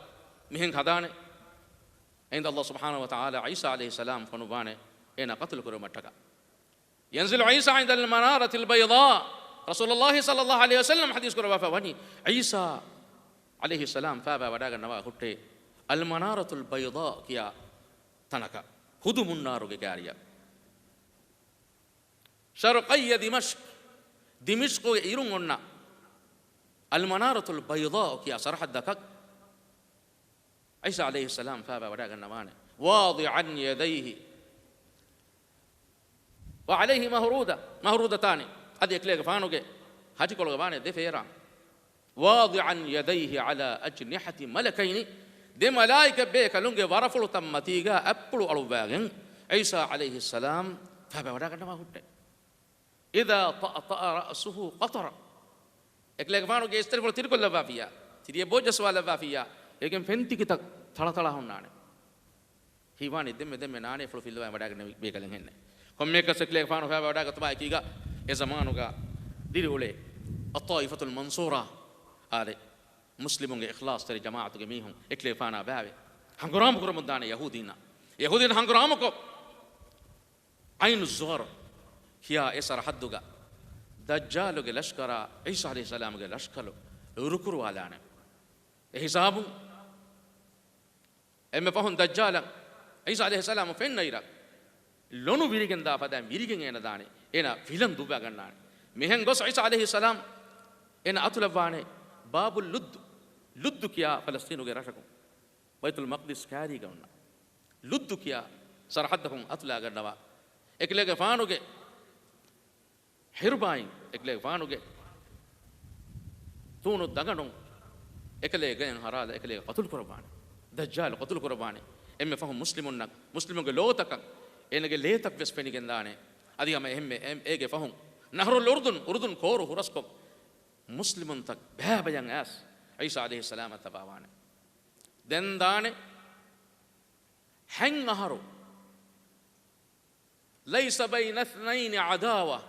މިހެން ހަދާނެ. އެހިނދު ﷲ ސުބްޙާނަހޫ ވަތަޢާލާ ޢީސާ ޢަލައިހިއްސަލާމް ފޮނުއްވާނެ އޭނާ ޤަތުލު ކުރުމަށްޓަކާ. ينزل عيسى عند المنارة البيضاء. ރަސޫލުﷲ ޞައްލަﷲު ޢަލައިހި ވަސައްލަމް ޙަދީޘް ކުރައްވާފަ ވަނީ، ޢީސާ ޢަލައިހިއްސަލާމް ފާބާ ވަޑާގަންނަވާ ހުއްޓޭ المنارة البيضاء ކިޔާ ތަނަކަށް، ހުދު މުންނާރުގެ ކާރިއަށް. شرقي دمشق، ދިމިޝްޤުގެ އިރުން އޮންނަ المنارة البيضاء ކިޔާ ސަރަޙައްދަކަށް ޢީސާ ޢަލައިހިއްސަލާމް ފާބާ ވަޑާގަންނަވާނެ. واضعا يديه وعليه مهرودة، مهرودتان، އަދި އެކަލޭގެފާނުގެ ހަށިކޮޅުގަ ވާނެ ދެ ފޭރާން. واضعا يديه على أجنحة ملكين، ދެ މަލާއިކަ ބޭކަލުންގެ ވަރަފުޅުތައް މަތީގަ އަތްޕުޅު އަޅުއްވާގެން ޢީސާ ޢަލައިހިއްސަލާމް ފާބާ ވަޑާގަންނަވާ ހުއްޓޭ. إذا طأطأ رأسه قطر، އެކަލޭގެފާނުގެ އިސްތަށިފުޅު ތިރިކޮށްލައްވާފިއްޔާ، ތިރިއެއް ބޯއްޖަސްވާލައްވާފިއްޔާ، އޭގެން ފެންތިކިތައް ތަޅަތަޅާ ހުންނާނެ. ހީވާނީ ދެންމެ ދެންމެ ނާނޭފުޅު ފިއްލަވާ ވަޑާގަންނަ ބޭކަލެއް ހެންނެއް. ކޮންމެއަކަސް އެކަލޭގެފާނު ފާބާ ވަޑާގަތުމާ އެކީގަ އެ ޒަމާނުގަ ދިރިއުޅޭ الطائفة المنصورة އާދެ، މުސްލިމުންގެ އިޚްލާޞްތެރި ޖަމާޢަތުގެ މީހުން އެކަލޭގެފާނާ ބާވެ ހަނގުރާމަ ކުރަމުން ދާނެ ޔަހޫދީންނާ. ޔަހޫދީން ހަނގުރާމަކޮށް، ޢައިނު ޒުހަރު ކިޔާ އެ ސަރަޙައްދުގަ ދައްޖާލުގެ ލަޝްކަރާ ޢީސާ ޢަލައިހިއްސަލާމުގެ ލަޝްކަރު ރުކުރުވާލާނެ. އެ ހިސާބުން އެންމެ ފަހުން ދައްޖާލަށް ޢީސާ ޢަލައިހިއްސަލާމު ފެންނައިރަށް، ލޮނު ވިރިގެން ދާ ފަދައިން ވިރިގެން އޭނަ ދާނެ. އޭނަ ފިލަން ދުއްވާގަންނާނެ. މިހެން ގޮސް ޢީސާ ޢަލައިހިއްސަލާމް އޭނަ އަތުލައްވާނެ ބާބުލް ލުއްދު، ލުއްދު ކިޔާ ފަލަސްޠީނުގެ ރަށަކުން، ބައިތުލް މަޤްދިސް ކާރީގަ އޮންނަ ލުއްދު ކިޔާ ސަރަޙައްދަކުން އަތުލާގަންނަވާ. އެކަލޭގެފާނުގެ ހިރުބާއިން، އެކަލޭގެފާނުގެ ތޫނު ދަގަނޑުން އެކަލޭގެ ގަޔަށް ހަރާލާ އެކަލޭގެ ޤަތުލު ކުރައްވާނެ. ދައްޖާލު ޤަތުލު ކުރައްވާނެ. އެންމެ ފަހުން މުސްލިމުންނަށް، މުސްލިމުންގެ ލޯތަކަށް އޭނަގެ ލޭތައް ވެސް ފެނިގެންދާނެ. އަދި ހަމަ އެހެންމެ އެ-، އޭގެ ފަހުން ނަހްރުލް އުރުދުން، އުރުދުން ކޯރު ހުރަސްކޮށް، މުސްލިމުންތައް ބައިބަޔަށް އައިސް ޢީސާ ޢަލައިހިއްސަލާމަށް ތަބާވާނެ. ދެން ދާނެ ހަތް އަހަރު. ليس بين اثنين عداوة.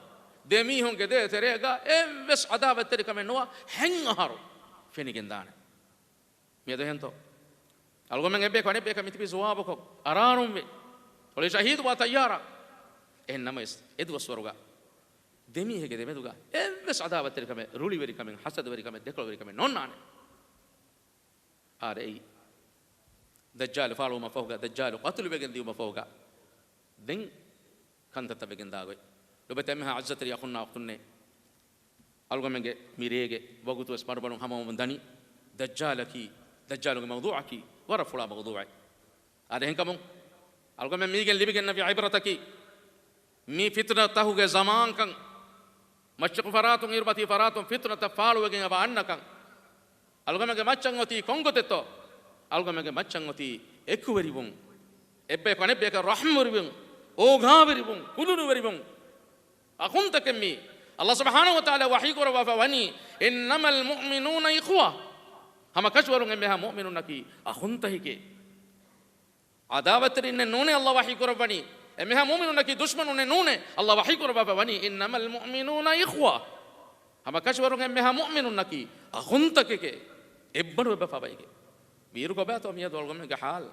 ދެ މީހުންގެ ދޭތެރޭގަ އެއްވެސް ޢަދާވަތްތެރިކަމެއް ނުވާ ހަތް އަހަރު ފެނިގެންދާނެ. މިއަދު އެހެންތޯ؟ އަޅުގަނޑުމެން އެއްބަޔަކު އަނެއްބަޔަކަށް މިތިބީ ޖަވާބުކޮށް އަރާރުންވެ އޮޅި ޝަހީދުވާ ތައްޔާރަށް. އެހެން ނަމަވެސް އެ ދުވަސްވަރުގަ ދެ މީހެއްގެ ދެމެދުގަ އެއްވެސް ޢަދާވަތްތެރިކަމެއް، ރުޅިވެރިކަމެއް، ޙަސަދަވެރިކަމެއް، ދެކޮޅުވެރިކަމެއް ނޯންނާނެ. އާދެ، އެއީ ދައްޖާލު ފާޅުވުމަށް ފަހުގަ، ދައްޖާލު ޤަތުލުވެގެން ދިޔުމަށް ފަހުގަ ދެން ކަންތައްތައް ވެގެން ދާގޮތް. ލޮބުވެތި އެންމެހާ ޢިއްޒަތްތެރި އަޚުންނާ އުޚްތުންނޭ، އަޅުގަނޑުމެންގެ މިރޭގެ ވަގުތު ވެސް މަޑުމަޑުން ހަމަވަމުން ދަނީ. ދައްޖާލަކީ، ދައްޖާލުގެ މައުޟޫޢަކީ ވަރަށް ފުޅާ މައުޟޫޢެއް. އާދެ، އެހެންކަމުން އަޅުގަނޑުމެން މީގެން ލިބިގެންނެވި ޢިބްރަތަކީ، މި ފިތުނަތަކުގެ ޒަމާންކަން، މަޝްރިޤު ފަރާތުން އިރުމަތީ ފަރާތުން ފިތުނަތައް ފާޅުވެގެން އެބަ އަންނަކަން، އަޅުގަމެންގެ މައްޗަށް އޮތީ ކޮންގޮތެއްތޯ؟ އަޅުގަމެންގެ މައްޗަށް އޮތީ އެކުވެރިވުން، އެއްބަޔަކު އަނެއްބަޔަކަށް ރަޙްމުވެރިވުން، އޯގާވެރިވުން، ކުލުނުވެރިވުން. އަޚުންތަކެއް މީ. ﷲ ސުބްޙާނަހޫ ވަތަޢާލާ ވަޙީ ކުރައްވާފަ ވަނީ، إنما المؤمنون إخوة. ހަމަ ކަށަވަރުން އެންމެހާ މުއުމިނުންނަކީ އަޚުންތަކެކޭ. ޢަދާވަތްތެރިންނެއް ނޫނޭ ﷲ ވަޙީ ކުރައްވަނީ. އެންމެހާ މުއުމިނުންނަކީ ދުޝްމަނުންނެއް ނޫނޭ ﷲ ވަޙީ ކުރައްވާފަ ވަނީ، إنما المؤمنون إخوة. ހަމަ ކަށަވަރުން އެންމެހާ މުއުމިނުންނަކީ އަޚުންތަކެކޭ. އެއްބަނޑު އެއްބަފާ ބައެކޭ. ވީއިރު ކޮބާތޯ މިއަދު އަޅުގަމެންގެ ޙާލު؟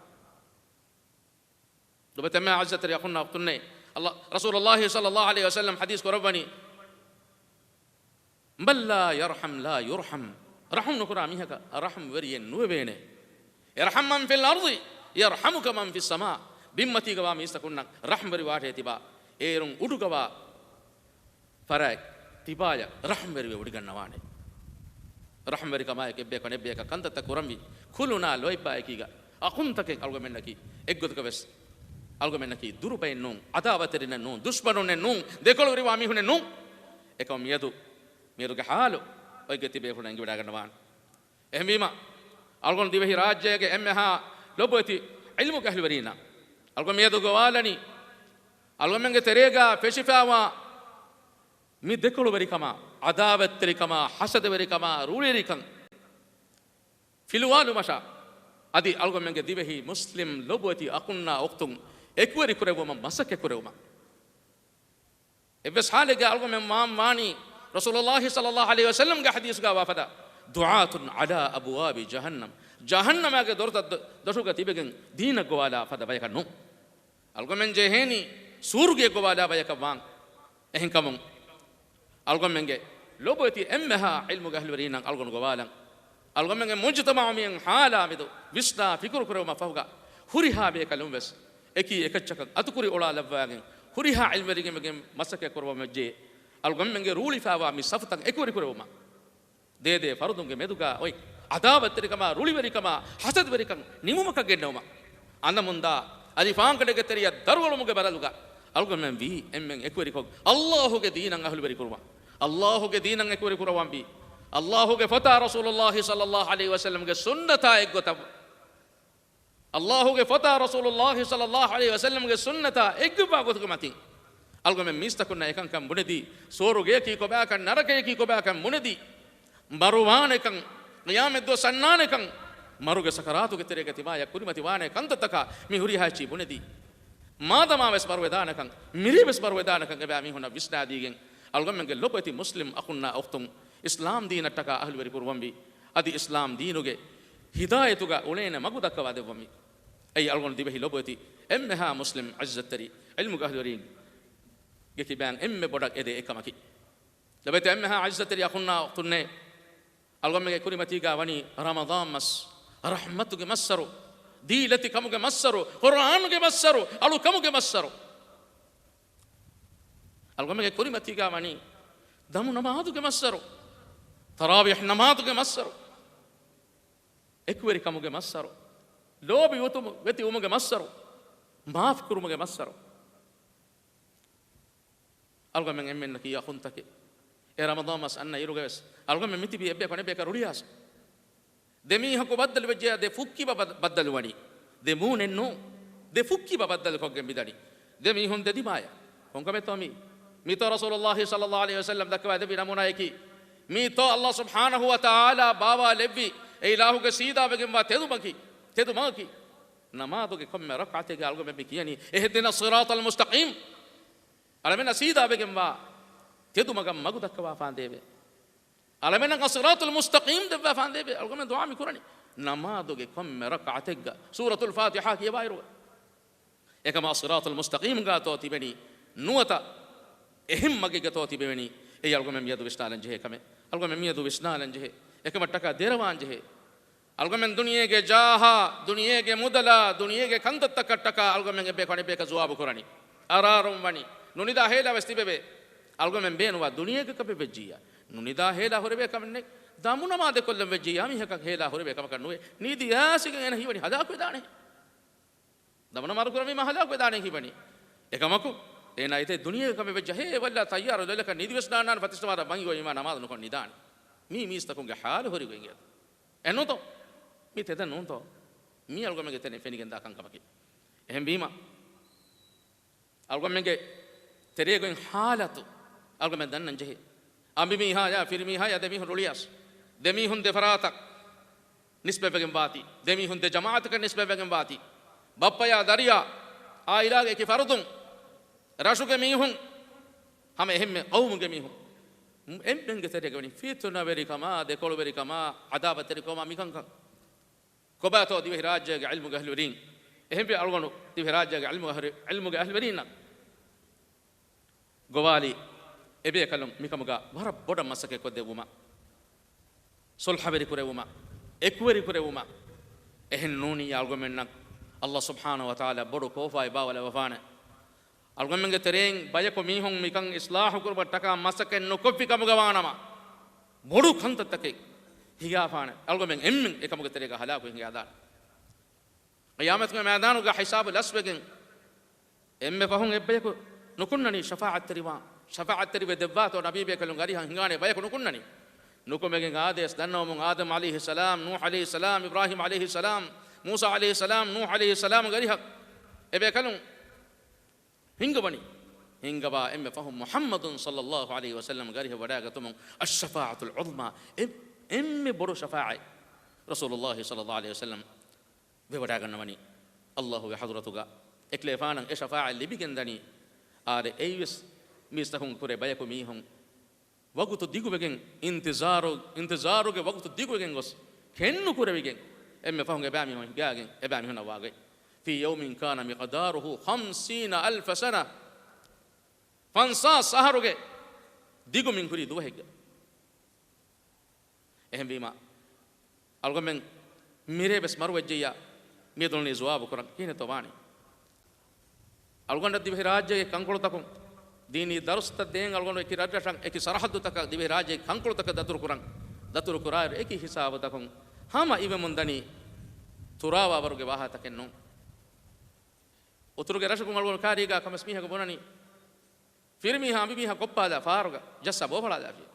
ލޮބުވެތި އެންމެހާ ޢިއްޒަތްތެރި އަޚުންނާ އުޚްތުންނޭ، ﷲ، ރަސޫލުﷲ ޞައްލަﷲު ޢަލައިހި ވަސައްލަމް ޙަދީޘް ކުރައްވަނީ، من لا يرحم لا يرحم. ރަޙުމް ނުކުރާ މީހަކަށް ރަޙުމްވެރިއެއް ނުވެވޭނެ. ارحم من في الأرض يرحمك من في السماء. ބިންމަތީގަވާ މީސްތަކުންނަށް ރަޙުމްވެރިވާށޭ ތިބާ، އޭރުން އުޑުގަވާ ފަރާތް ތިބާޔަށް ރަޙުމްވެރިވެ ވޮޑިގަންނަވާނެ. ރަޙުމްވެރިކަމާއެކު އެއްބަޔަކު އަނެއްބަޔަކަށް ކަންތައްތައް ކުރަންވީ، ކުލުނާ ލޯތްބާއެކީގަ އަޚުންތަކެއް އަޅުގަމެންނަކީ، އެއްގޮތަކަށް ވެސް އަޅުގަމެންނަކީ ދުރުބައެއް ނޫން، ޢަދާވަތްތެރިންނެއް ނޫން، ދުޝްމަނުންނެއް ނޫން، ދެކޮޅުވެރިވާ މީހުންނެއް ނޫން. އެކަމަކު މިއަދު، މިއަދުގެ ޙާލު އޮތްގޮތް ތިބޭފުޅުންނަށް އެނގިވަޑައިގަންނަވާނެ. އެހެންވީމަ، އަޅުގަނޑު ދިވެހި ރާއްޖޭގެ އެންމެހާ ލޮބުވެތި ޢިލްމުގެ އަހްލުވެރީންނަށް، އަޅުގަނޑު މިއަދު ގޮވާލަނީ، އަޅުގަމެންގެ ތެރޭގަ ފެށިފައިވާ މި ދެކޮޅުވެރިކަމާ، ޢަދާވަތްތެރިކަމާ، ޙަސަދަވެރިކަމާ، ރުޅިވެރިކަން ފިލުވާލުމަށާ، އަދި އަޅުގަމެންގެ ދިވެހި މުސްލިމް ލޮބުވެތި އަޚުންނާ އުޚްތުން އެކުވެރި ކުރެއްވުމަށް މަސައްކަތް ކުރެވުމަށް. އެއްވެސް ޙާލެއްގަ އަޅުގަމެން ވާން ވާނީ ރަސޫލުﷲ ޞައްލަﷲ ޢަލައިހި ވަސައްލަމްގެ ޙަދީޘްގަ ވާފަދަ، دعاة على أبواب جهنم، ޖަހަންނަމާގެ ދޮރުތައް ދޮ-، ދޮށުގަ ތިބެގެން ދީނަށް ގޮވާލާ ފަދަ ބަޔަކަށް ނޫން. އަޅުގަމެން ޖެހޭނީ ސުވަރުގެ ގޮވާލާ ބަޔަކަށް ވާން. އެހެންކަމުން އަޅުގަމެންގެ ލޮބުވެތި އެންމެހާ ޢިލްމުގެ އަހްލުވެރީންނަށް އަޅުގަނޑު ގޮވާލަން. އަޅުގަމެންގެ މުޖުތަމަޢު މިއިން ޙާލާ މެދު ވިސްނާ ފިކުރު ކުރެވުމަށް ފަހުގަ، ހުރިހާ ބޭކަލުން ވެސް އެކީ އެކައްޗަކަށް އަތުކުރި އޮޅާލައްވާގެން، ހުރިހާ ޢިލްމެރިގެމެގެން މަސައްކަތް ކުރަވަން ވެއްޖެ. އަޅުގަމެންގެ ރޫޅިފައިވާ މި ސަފުތައް އެކުވެރި ކުރެވުމަށް، ދޭދޭ ފަރުދުންގެ މެދުގަ އޮތް ޢަދާވަތްތެރިކަމާ، ރުޅިވެރިކަމާ، ޙަސަދުވެރިކަން ނިމުމަކަށް ގެންނެވުމަށް، އަނދަމުންދާ އަލިފާންގަނޑެއްގެ ތެރެއަށް ދަރުއަޅުމުގެ ބަދަލުގަ އަޅުގަމެން ވީ އެންމެން އެކުވެރިކޮށް، ﷲ ގެ ދީނަށް އަހުލުވެރި ކުރުމަށް. ﷲ ގެ ދީނަށް އެކުވެރި ކުރަވަންވީ. ﷲ ގެ ފޮތާ ރަސޫލުﷲ ޞައްލަﷲ ޢަލައިހި ވަސައްލަމްގެ ސުންނަތާ އެއްގޮތަށް، ﷲ ގެ ފޮތާ ރަސޫލުﷲ ޞައްލަﷲ ޢަލައިހި ވަސައްލަމްގެ ސުންނަތާ އެއްގޮތްވާ ގޮތުގެ މަތިން އަޅުގަމެން މީސްތަކުންނަށް އެކަންކަން ބުނެދީ، ސުވަރުގެއަކީ ކޮބާކަން، ނަރަކަޔަކީ ކޮބާކަން ބުނެދީ، މަރުވާނެކަން، ޤިޔާމަތްދުވަސް އަންނާނެކަން، މަރުގެ ސަކަރާތުގެ ތެރޭގަ ތިމާޔަށް ކުރިމަތިވާނެ ކަންތައްތަކާ މި ހުރިހާ އެއްޗިހި ބުނެދީ، މާދަމާ ވެސް މަރުވެދާނެކަން، މިރޭ ވެސް މަރުވެދާނެކަން އެބައިމީހުންނަށް ވިސްނާދީގެން، އަޅުގަމެންގެ ލޮބުވެތި މުސްލިމް އަޚުންނާ އުޚްތުން، އިސްލާމް ދީނަށްޓަކާ އަހުލުވެރި ކުރުވަންވީ، އަދި އިސްލާމް ދީނުގެ ހިދާޔަތުގަ އުޅޭނެ މަގު ދައްކަވާ ދެއްވަންވީ. އެއީ އަޅުގަނޑު ދިވެހި ލޮބުވެތި އެންމެހާ މުސްލިމް ޢިއްޒަތްތެރި ޢިލްމުގެ އަހްލުވެރީންގެ ކިބައިން އެންމެ ބޮޑަށް އެދޭ އެއްކަމަކީ. ލޮބުވެތި އެންމެހާ ޢިއްޒަތްތެރި އަޚުންނާ އުޚްތުންނޭ! އަޅުގަމެންގެ ކުރިމަތީގަ ވަނީ ރަމަޟާން މަސް، ރަޙްމަތުގެ މައްސަރު، ދީލަތި ކަމުގެ މައްސަރު، ޤުރްއާނުގެ މައްސަރު، އަޅުކަމުގެ މައްސަރު. އަޅުގަމެންގެ ކުރިމަތީގަ ވަނީ ދަމު ނަމާދުގެ މައްސަރު، ތަރާވީޙް ނަމާދުގެ މައްސަރު، އެކުވެރިކަމުގެ މައްސަރު، ލޯބި އުތުމު-، ވެތި ވުމުގެ މައްސަރު، މާފު ކުރުމުގެ މައްސަރު. އަޅުގަމެން އެންމެންނަކީ އަޚުންތަކެއް. އެ ރަމަޟާން މަސް އަންނަ އިރުގަވެސް އަޅުގަމެން މިތިބީ އެއްބަޔަކު އަނެއްބަޔަކަށް ރުޅިއައިސް. ދެމީހަކު ބައްދަލުވެއްޖެޔާ ދެ ފުއްކިބަ ބަ-، ބައްދަލުވަނީ. ދެ މޫނެއް ނޫން. ދެ ފުއްކިބަ ބައްދަލުކޮށްގެން މިދަނީ. ދެ މީހުން ދެ ދިމާޔަށް. ކޮންކަމެއްތޯ މީ؟ މީތޯ ރަސޫލުﷲ ޞައްލަﷲ ޢަލައިހި ވަސައްލަމް ދައްކަވާ ދެއްވި ނަމޫނާޔަކީ؟ މީތޯ ﷲ ސުބްޙާނަހޫ ވަތަޢާލާ ބާވާލެއްވި އެ އިލާހުގެ ސީދާވެގެންވާ ތެދުމަގެ، ތެދުމަގަކީ؟ ނަމާދުގެ ކޮންމެ ރަކްޢަތެއްގަ އަޅުގަމެން މި ކިޔަނީ، اهدنا الصراط المستقيم. އަޅަމެންނަށް ސީދާވެގެންވާ ތެދުމަގަށް މަގު ދައްކަވާފާނދޭވެ. އަޅަމެންނަށް ޞިރާޠުލް މުސްތަޤީމް ދެއްވާފާނދޭވެ. އަޅުގަމެން ދުޢާ މި ކުރަނީ. ނަމާދުގެ ކޮންމެ ރަކްޢަތެއްގަ ސޫރަތުލް ފާތިޙާ ކިޔަވާއިރު، އެކަމަށް ޞިރާޠުލް މުސްތަޤީމްގަތޯ ތިބެނީ، ނުވަތަ އެހެން މަގެއްގަތޯ ތިބެވެނީ؟ އެއީ އަޅުގަމެން މިއަދު ވިސްނާލަން ޖެހޭ ކަމެއް. އަޅުގަމެން މިއަދު ވިސްނާލަން ޖެހޭ. އެކަމަށްޓަކާ ދެރަވާން ޖެހޭ. އަޅުގަމެން ދުނިޔޭގެ ޖާހާ، ދުނިޔޭގެ މުދަލާ، ދުނިޔޭގެ ކަންތައްތަކަށްޓަކާ އަޅުގަމެން އެއްބަޔަކު އަނެއްބަޔަކަށް ޖުވާބު ކުރަނީ. އަރާރުން ވަނީ. ނުނިދާ ހޭލާ ވެސް ތިބެވޭ. އަޅުގަމެން ބޭނުންވާ ދުނިޔޭގެ ކަމެއް ވެއްޖިއްޔާ، ނުނިދާ ހޭލާ ހުރެވޭ ކަމެއް ނެތް. ދަމު ނަމާދެއް ކޮށްލަން ވެއްޖިއްޔާ، މީހަކަށް ހޭލާ ހުރެވޭ ކަމަކަށް ނުވޭ. ނިދި އައިސްގެން އޭނަ ހީވަނީ ހަލާކުވެދާނެ. ދަމު ނަމާދު ކުރަންވީމާ ހަލާކުވެދާނެ ހީވަނީ. އެކަމަކު، އޭނާ އެތެއް ދުނިޔޭގެ ކަމެއް ވެއްޖެ، ހޭ ވައްލާ ތައްޔާރު ލޮލަކަށް ނިދިވެސް ނާންނާނެ ފަތިސްނަމާދަށް ބަންގި އޮތް އިމާ ނަމާދު ނުކޮށް ނިދާނެ. މީ މީސްތަކުންގެ ހާލު ހުރިގޮތް އިނގޭތަ؟ އެނޫންތޯ؟ މީ ތެދެއް ނޫންތޯ؟ މީ އަޅުގަމެންގެ ތެރެއިން ފެނިގެންދާ ކަންކަމަކީ. އެހެންވީމާ، އަޅުގަމެންގެ ތެރޭގައި ހާލަތު އަޅުގަމެން ދަންނަން ޖެހޭ. އަނބިމީހާޔާ ފިރިމީހާޔާ ދެމީހުން ރުޅިއައިސް، ދެމީހުން ދެފަރާތަށް ނިސްބަތްވެގެން ވާތީ، ދެމީހުން ދެ ޖަމާޢަތަކަށް ނިސްބަތްވެގެން ވާތީ، ބައްޕަޔާ ދަރިޔާ، އާއިލާގެ އެކި ފަރުދުން، ރަށުގެ މީހުން، ހަމަ އެހެންމެ ޤައުމުގެ މީހުން، އެންމެންގެ ތެރޭގަ ވަނީ ފިތުނަވެރިކަމާ، ދެކޮޅުވެރިކަމާ، ޢަދާވަތްތެރިކަމާ މިކަންކަން. ކޮބާތޯ ދިވެހިރާއްޖޭގެ ޢިލްމުގެ އަހްލުވެރީން؟ އެހެންވެ އަޅުގަނޑު ދިވެހިރާއްޖޭގެ ޢިލްމުގެ އަހްލު-، ޢިލްމުގެ އަހްލުވެރީންނަށް ގޮވާލި އެބޭކަލުން މިކަމުގަ ވަރަށް ބޮޑަށް މަސައްކަތްކޮށްދެއްވުމަށް، ޞުލްޙަވެރިކުރެއްވުމަށް، އެކުވެރިކުރެއްވުމަށް. އެހެން ނޫނިއްޔާ އަޅުގަމެންނަށް ﷲ ސުބްޙާނަހޫ ވަތަޢާލާ ބޮޑު ކޯފާއެއް ބާވަލައްވަފާނެ. އަޅުގަމެންގެ ތެރެއިން ބަޔަކު މީހުން މިކަން އިޞްލާޙު ކުރުމަށްޓަކާ މަސައްކަތް ނުކޮށްފި ކަމުގަ ވާނަމަ، ބޮޑު ކަންތައްތަކެއް ހިނގާފާނެ. އަޅުގަމެން އެންމެން އެކަމުގެ ތެރޭގަ ހަލާކު ހިނގާދާނެ. ޤިޔާމަތުގެ މައިދާނުގަ ޙިސާބު ލަސްވެގެން، އެންމެ ފަހުން އެއްބަޔަކު ނުކުންނަނީ ޝަފާޢަތްތެރިވާން. ޝަފާޢަތްތެރިވެ ދެއްވާތޯ ނަބީބޭކަލުން އަރިހަށް ހިނގާނެ ބަޔަކު ނުކުންނަނީ. ނުކުމެގެން އާދޭސް ދަންނަވަމުން، އާދަމް ޢަލައިހިއްސަލާމް، ނޫޙް ޢަލައިހިއްސަލާމް، މޫސާ ޢަލައިހިއްސަލާމް، ނޫޙް ޢަލައިހިއްސަލާމްގެ އަރިހަށް އެބޭކަލުން ހިންގަވަނީ. ހިންގަވާ އެންމެ ފަހުން މުޙައްމަދު ޞައްލައްލާހު ޢަލައިހި ވަސައްލަމްގެ އަރިހަށް ވަޑައިގަތުމުން، އައްޝަފާޢަތުލް ޢުޡްމާ، އެ-، އެންމެ ބޮޑު ޝަފާޢަތް ރަސޫލުﷲ ޞައްލައްލާހު ޢަލައިހި ވަސައްލަމް ވެވަޑައިގަންނަވަނީ ﷲ ގެ ޙަޟްރަތުގަ. އެކަލޭފާނަށް އެ ޝަފާޢަތް ލިބިގެންދަނީ. އާދެ، އެއީވެސް މީސްތަކުން ކުރެ ބަޔަކު މީހުން ވަގުތު ދިގުވެގެން، އިންތިޒާރު، އިންތިޒާރުގެ ވަގުތު ދިގުވެގެން ގޮސް، ކެންނުކުރެވިގެން، އެންމެ ފަހުން އެބައިމީހުން ހިނގާގެން އެބައިމީހުންނަށް ވާގޮތް. فِي يَوْمٍ كَانَ مِقْدَارُهُ خَمْسِينَ أَلْفَ سَنَةٍ. ފަންސާސް އަހަރުގެ ދިގުމިން ހުރި ދުވަހެއްގަ. އެހެންވީމަ، އަޅުގަނޑުމެން މިރޭ ވެސް މަރުވެއްޖެއްޔާ، މިއަދު ނޫނީ ޖަވާބު ކުރަން ކިހިނެއްތޯ ވާނީ؟ އަޅުގަނޑަށް ދިވެހިރާއްޖޭގެ ކަންކޮޅުތަކުން، ދީނީ ދަރުސްތައް ދޭން އަޅުގަނޑު އެކި ރަށްރަށަށް، އެކި ސަރަހައްދުތަކަށް، ދިވެހިރާއްޖޭގެ ކަންކޮޅުތަކަށް ދަތުރުކުރަން، ދަތުރުކުރާއިރު އެކި ހިސާބުތަކުން ހަމަ އިވެމުންދަނީ ތުރާވާވަރުގެ ވާހަކަތަކެއް ނޫން. އުތުރުގެ ރަށަކުން އަޅުގަނޑު ކާރީގާ ކަމަސް މީހަކު ބުނަނީ، ފިރިމީހާ އަނބިމީހާ ކޮއްޕާލާ ފާރުގަ ޖައްސާ ބޯފަޅާލާފިޔޭ.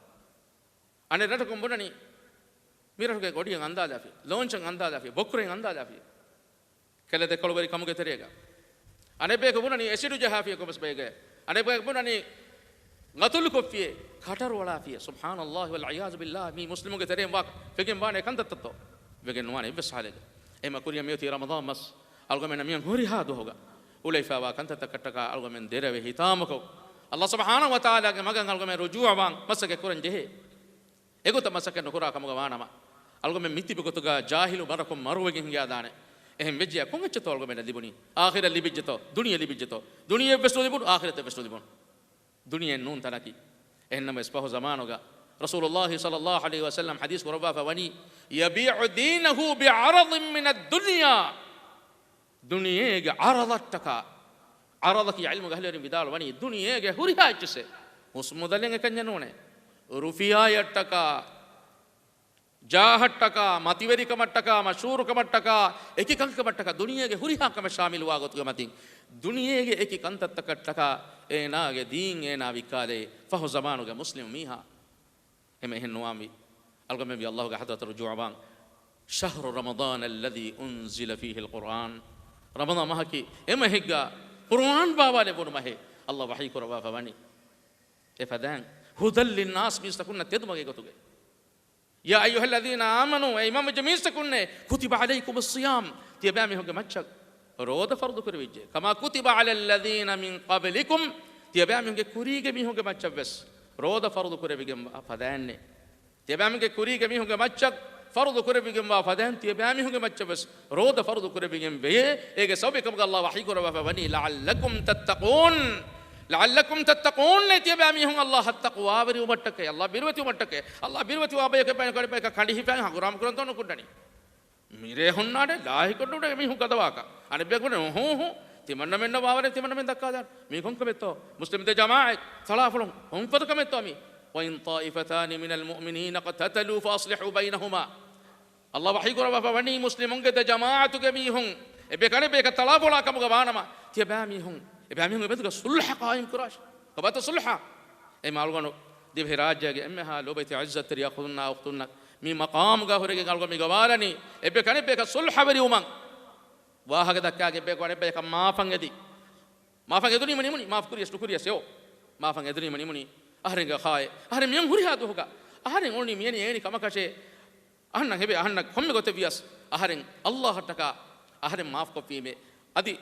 އަނެއް ރަށަކުން ބުނަނީ، މިރަށުގެ ގޮޑިއެއް އަންދާލާފިޔޭ، ލޯންޗެއް އަންދާލާފިޔޭ، ބޮއްކުރެއް އަންދާލާފިޔޭ. ކެލެ ދެކޮޅުވެރި ކަމުގެ ތެރޭގަ. އަނެއްބަޔަކު ބުނަނީ އެސިޑު ޖަހާފިޔޭ ކޮމެސް ބައިގަ. އަނެއްބަޔަކު ބުނަނީ ގަތުލުކޮށްފިޔޭ، ކަޓަރު އަޅާފިޔޭ. ސުބްޙާނައްލާހި ވަލް ޢިޔާޒު ބިއްލާހި، މީ މުސްލިމުގެ ތެރެއިން ވާ ފެގެން ވާނެ ކަންތައްތައްތޯ؟ ވެގެން ނުވާނެ އެއްވެސް ޙާލެއްގަ. އެހެމަ ކުރިއަށް މިއޮތީ ރަމަޟާން މަސް. އަޅުގަމެންނަށް މިއަން ހުރިހާ ދުވަހުގަ އުޅެފައިވާ ކަންތައްތަކަށްޓަކާ އަޅުގަމެން ދެރަވެ ހިތާމަކޮށް، އައްލާ ސުބްޙާނަހު ވަތަޢާލާގެ މަގަށް އަޅުގަމެން ރުޖޫޢަވާން މަސައްކަތް ކުރަން ޖެހޭ. އެގޮތަށް މަސައްކަތް ނުކުރާ ކަމުގަ ވާނަމަ، އަޅުގަމެން މިތިބި ގޮތުގަ ޖާހިލު މަރަކުން މަރުވެގެން ހިނގާދާނެ. އެހެން ވެއްޖެޔާ ކޮން އެއްޗެއްތޯ އަޅުގަމެންނަށް ލިބުނީ؟ އާޚިރަތް ލިބިއްޖެތޯ؟ ދުނިޔެ ވެސް ނުލިބުނު، އާޚިރަތެއް ވެސް ނުލިބުނު. ދުނިޔެއެއް ނޫން ތަނަކީ. އެހެންނަމަވެސް ފަހު ޒަމާނުގަ ރަސޫލުއްލާހި ޞައްލައްލާހު ޢަލައިހި ވަސައްލަމް ޙަދީޘް ކުރައްވާފަ ވަނީ، يَبِيعُ دِينَهُ بِعَرَضٍ مِنَ الدُّنْيَا. ދުނިޔޭގެ ޢަރަޟަށްޓަކާ، ޢަރަޟަކީ ޢިލްމުގެ އަހްލުވެރިން ވިދާޅުވަނީ، ދުނިޔޭގެ ހުރިހާ އެއްޗިއްސެއް، ހުސް މުދަލެއް އެކަންޏެއް ނޫނޭ، ރުފިޔާއަށްޓަކާ، ޖާހަށްޓަކާ، މަތިވެރިކަމަށްޓަކާ، މަޝްހޫރުކަމަށްޓަކާ، އެކި ކަންކަމަށްޓަކާ، ދުނިޔޭގެ ހުރިހާ ކަމެއް ޝާމިލުވާ ގޮތުގެ މަތިން، ދުނިޔޭގެ އެކި ކަންތައްތަކަށްޓަކާ އޭނާގެ ދީން އޭނާ ވިއްކާލޭ ފަހު ޒަމާނުގެ މުސްލިމު މީހާ. އެމަ އެހެން ނުވާންވީ. އަޅުގަމެންވީ އައްލާހުގެ ޙަޟްރަތަށް ރުޖޫޢަވާން. شَهْرُ رَمَضَانَ الَّذِي أُنْزِلَ فِيهِ الْقُرْآنُ. ރަމަޟާން މަހަކީ އެ މަހެއްގަ ޤުރުއާން ބާވާލެވުނު މަހެއް. އައްލާ ވަޙީ ކުރައްވާފަ ވަނީ. އެ ފަދައިން هُدًى لِلنَّاسِ، މީސްތަކުންނަށް ތެދުމަގެއް ގޮތުގައި. يَا أَيُّهَا الَّذِينَ آمَنُوا، އޭ އީމާންވެއްޖެ މީސްތަކުންނޭ، كُتِبَ عَلَيْكُمُ الصِّيَامُ، ތިޔަބައިމީހުންގެ މައްޗަށް ރޯދަ ފަރުޟު ކުރެވިއްޖެ. كَمَا كُتِبَ عَلَى الَّذِينَ مِنْ قَبْلِكُمْ، ތިޔަބައިމީހުންގެ ކުރީގެ މީހުންގެ މައްޗަށްވެސް ރޯދަ ފަރުޟު ކުރެވިގެންވާ ފަދައިންނޭ. ތިޔަބައިމީހުންގެ ކުރީގެ މީހުންގެ މައްޗަށް ފަރުޟު ކުރެވިގެންވާ ފަދައިން ތިޔަބައިމީހުންގެ މައްޗަށްވެސް ރޯދަ ފަރުޟު ކުރެވިގެން ވެޔޭ. އޭގެ ސަބަބެއް ކަމުގަ އައްލާ ވަޙީ ކުރައްވާފަ ވަނީ، لَعَلَّكُمْ تَتَّقُونَ. لَعَلَّكُمْ تَتَّقُونَ، ތިޔަބައިމީހުން އައްލާހަށް ތަޤްވާވެރިވުމަށްޓަކައި، އައްލާ ބިރުވެތިވުމަށްޓަކައި. އައްލާ ބިރުވެތިވާ ބަޔަކަށް ބަޔަކަށް ބަޔަކަށް ކަނޑި ހިފައި ހަނގުރާމަ ކުރަންތޯ ނުކުންނަނީ؟ މިރޭ ހުންނާނެ ލާހިކޮށް ނުޑެ މީހުން ގަދަވާކަށް. އަނެއްބަޔަކު ބުނެ، ހޫ ހޫ، ތިމަންނަމެންނަށް ވާވަރެ ތިމަންނަމެން ދައްކާލާން. މީ ކޮންކަމެއްތޯ؟ މުސްލިމް ދެ ޖަމާޢަތް ތަޅާފުޅުން ކޮންފަދަ ކަމެއްތޯ މީ؟ وَإِنْ طَائِفَتَانِ مِنَ الْمُؤْمِنِينَ اقْتَتَلُوا فَأَصْلِحُوا بَيْنَهُمَا. އައްލާ ވަޙީ ކުރައްވާފަ ވަނީ މުސްލިމުންގެ ދެ ޖަމާޢަތުގެ މީހުން އެއްބަޔަކަށް އަނެއްބަޔަކަށް ތަޅާފޮޅާ ކަމުގަ ވާނަމަ، ތިޔަބައިމީހުން، އެބައިމީހުން އެބަދުގަ ޞުލްޙަ ޤާއިމް ކުރާށި. ކޮބާތޯ ޞުލްޙަ؟ އެމަ އަޅުގަނޑު ދިވެހިރާއްޖޭގެ އެންމެހާ ލޯބިވެތި ޢިއްޒަތްތެރި އަޚުންނާ އުޚްތުންނަށް މި މަޤާމުގަ ހުރެގެން އަޅުގަނޑު މި ގޮވާލަނީ، އެއްބަޔަކަށް އަނެއްބަޔަކަށް ޞުލްޙަވެރިވުމަށް. ވާހަކަ ދައްކާގެ އެއްބަޔަކު އަނެއްބަޔަކަށް މާފަށް އެދި، މާފަށް އެދުނީމަ ނިމުނީ، މާފު ކުރިޔަސް ނުކުރިޔަސް އެއޯ. މާފަށް އެދުނީމަ ނިމުނީ. އަހަރެންގެ ޚާއެއް. އަހަރެން މިއަން ހުރިހާ ދުވަހުގަ އަހަރެން އުޅުނީ މިއެނީ އޭނި ކަމަކަށޭ. އަހަންނަށް ހެވޭ، އަހަންނަށް ކޮންމެ ގޮތެއް ވިޔަސް އަހަރެން އައްލާހަށްޓަކާ އަހަރެން މާފުކޮށްފީމޭ. އަދި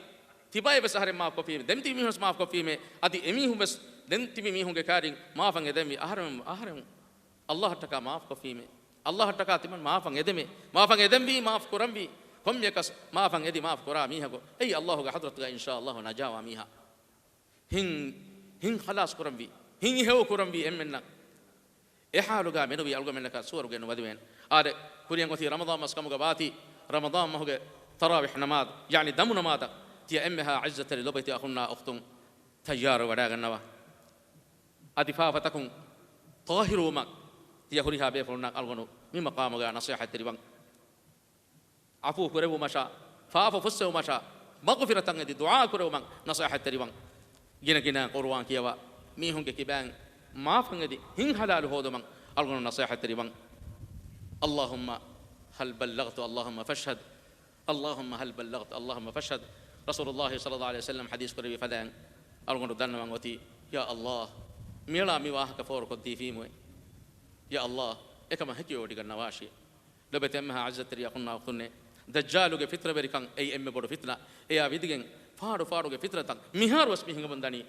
ތިބައެއް ވެސް އަހަރެން މާފުކޮށްފީމޭ. ދެން ތިބި މީހުން ވެސް މާފުކޮށްފީމޭ. އަދި އެމީހުން ވެސް ދެން ތިބި މީހުންގެ ކާރިން މާފަށް އެދެންވީ އަހަރެން، އަހަރެން އައްލާހަށްޓަކާ މާފުކޮށްފީމޭ. އައްލާހަށްޓަކާ ތިމަން މާފަށް އެދެމޭ. މާފަށް އެދެންވީ މާފު ކުރަންވީ. ކޮންމެއަކަސް މާފަށް އެދި މާފު ކުރާ މީހަކު އެއީ އައްލާހުގެ ޙަޟްރަތުގަ އިންޝާ އައްލާހު ނަޖާވާ މީހާ. ހިން، ހިން ޚަލާޞް ކުރަންވީ. ހިން ހެޔޮ ކުރަންވީ އެންމެންނަށް. އެ ޙާލުގަ މެނުވީ އަޅުގަމެންނަކަށް ސުވަރުގެ ނުވަދެވޭނެ. އާދެ، ކުރިއަށް އޮތީ ރަމަޟާން މަސް ކަމުގަ ވާތީ، ރަމަޟާން މަހުގެ ތަރާވީޙް ނަމާދު، ޔަޢުނީ ދަމު ނަމާދަށް ތިޔަ އެންމެހާ ޢިއްޒަތްތެރި ލޮބެތި އަޚުންނާ އުޚްތުން ތައްޔާރު ވަޑައިގަންނަވާ. އަދި ފާފަތަކުން ޠާހިރުވުމަށް ތިޔަ ހުރިހާ ބޭފުޅުންނަށް އަޅުގަނޑު މި މަޤާމުގަ ނަޞޭޙަތްތެރިވަން. ޢަފޫ ކުރެއްވުމަށާ، ފާފަ ފުއްސެވުމަށާ، މަޣުފިރަތަށް އެދި ދުޢާ ކުރެވުމަށް ނަޞޭޙަތްތެރިވަން. ގިނަ ގިނަ ޤުރުއާން ކިޔަވާ، މީހުންގެ ކިބައިން މާފަށް އެދި ހިން ޙަލާލު ހޯދުމަށް އަޅުގަނޑު ނަޞޭޙަތްތެރިވަން. اللهم هل بلغت؟ اللهم فاشهد. اللهم هل بلغت؟ اللهم فاشهد. ރަސޫލުﷲ ޞައްލަﷲ ޢަލައިހި ވަސައްލަމަ ޙަދީޘް ކުރެއްވި ފަދައިން އަޅުގަނޑު ދަންނަވަން އޮތީ، ޔާ ﷲ، މިއަޅާ މި ވާހަކަ ފޯރުކޮށްދީފީމުވެ. ޔާ ﷲ، އެކަމަށް ހެކިވެވޮޑިގަންނަވާށި. ލޮބެތި އެންމެހާ ޢިއްޒަތްތެރި އަޚުންނާ އުޚްތުންނޭ، ދައްޖާލުގެ ފިތުނަވެރިކަން އެއީ އެންމެ ބޮޑު ފިތުނަ. އެޔާ ވިދިގެން ފާޑު ފާޑުގެ ފިތުނަތައް މިހާރުވެސް މި ހިނގަމުންދަނީ.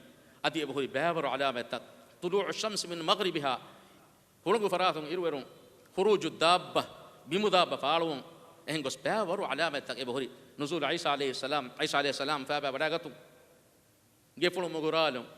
އަދި އެބަހުރި ބައިވަރު ޢަލާމަތްތައް، ޠުލޫޢު ޝަމްސި މިން މަޣްރިބިހާ، ހުޅަނގު ފަރާތުން އިރުއެރުން، ޚުރޫޖު ދާއްބަ، ބިމު ދާއްބަ ފާޅުވުން، އެހެން ގޮސް ބައިވަރު ޢަލާމަތްތައް އެބަހުރި. ނުޒޫލު ޢީސާ ޢަލައިހިއްސަލާމް، ޢީސާ ޢަލައިހިއްސަލާމް ފައިބާ ވަޑާގަތުން، ގެފުޅު މުގުރާލުން،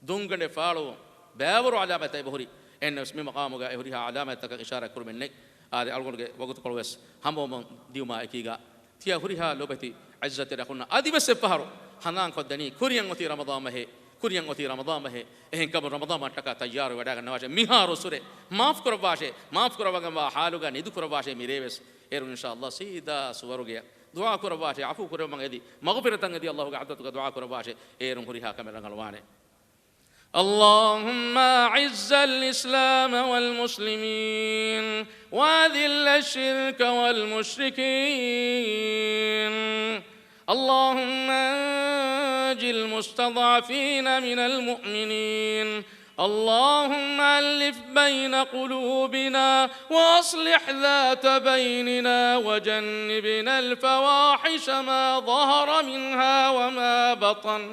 ދުންގަނޑެއް ފާޅުވުން، ބައިވަރު ޢަލާމަތްތައް އެބަހުރި. އެހެންނަމަވެސް މި މަޤާމުގަ އެ ހުރިހާ ޢަލާމަތްތަކަށް އިޝާރާތް ކުރުމެއް ނެތް. އާދެ، އަޅުގަނޑުގެ ވަގުތުކޮޅުވެސް ހަމަވަމުން ދިޔުމާ އެކީގަ، ތިޔަ ހުރިހާ ލޯބިވެތި ޢިއްޒަތްތެރި އަޚުންނަށް އަދިވެސް އެއްފަހަރު ހަނދާންކޮށްދެނީ، ކުރިއަށް އޮތީ ރަމަޟާން މަހޭ، ކުރިއަށް އޮތީ ރަމަޟާން މަހޭ. އެހެންކަމުން ރަމަޟާން މަހަށްޓަކާ ތައްޔާރުވެވަޑައިގަންނަވާށޭ. މިހާ ރުއްސުރެ މާފުކުރައްވާށޭ. މާފުކުރައްވަގަންވާ ޙާލުގަ ނިދުކުރައްވާށޭ. މިރޭވެސް އޭރުން އިންޝާﷲ ސީދާ ސުވަރުގެއަށް ދުޢާ ކުރައްވާށޭ. ޢަފޫ ކުރެއްވުމަށް އެދި، މަޣުފިރަތަށް އެދި، ﷲގެ ޙަޟްރަތުގަ ދުޢާ ކުރައްވާށޭ. އޭރުން ހުރިހާ ކަމެއް ރަނގަޅުވާނެ. اللهم أعز الإسلام والمسلمين وأذل الشرك والمشركين. اللهم أنج المستضعفين من المؤمنين. اللهم ألف بين قلوبنا وأصلح ذات بيننا وجنبنا الفواحش ما ظهر منها وما بطن.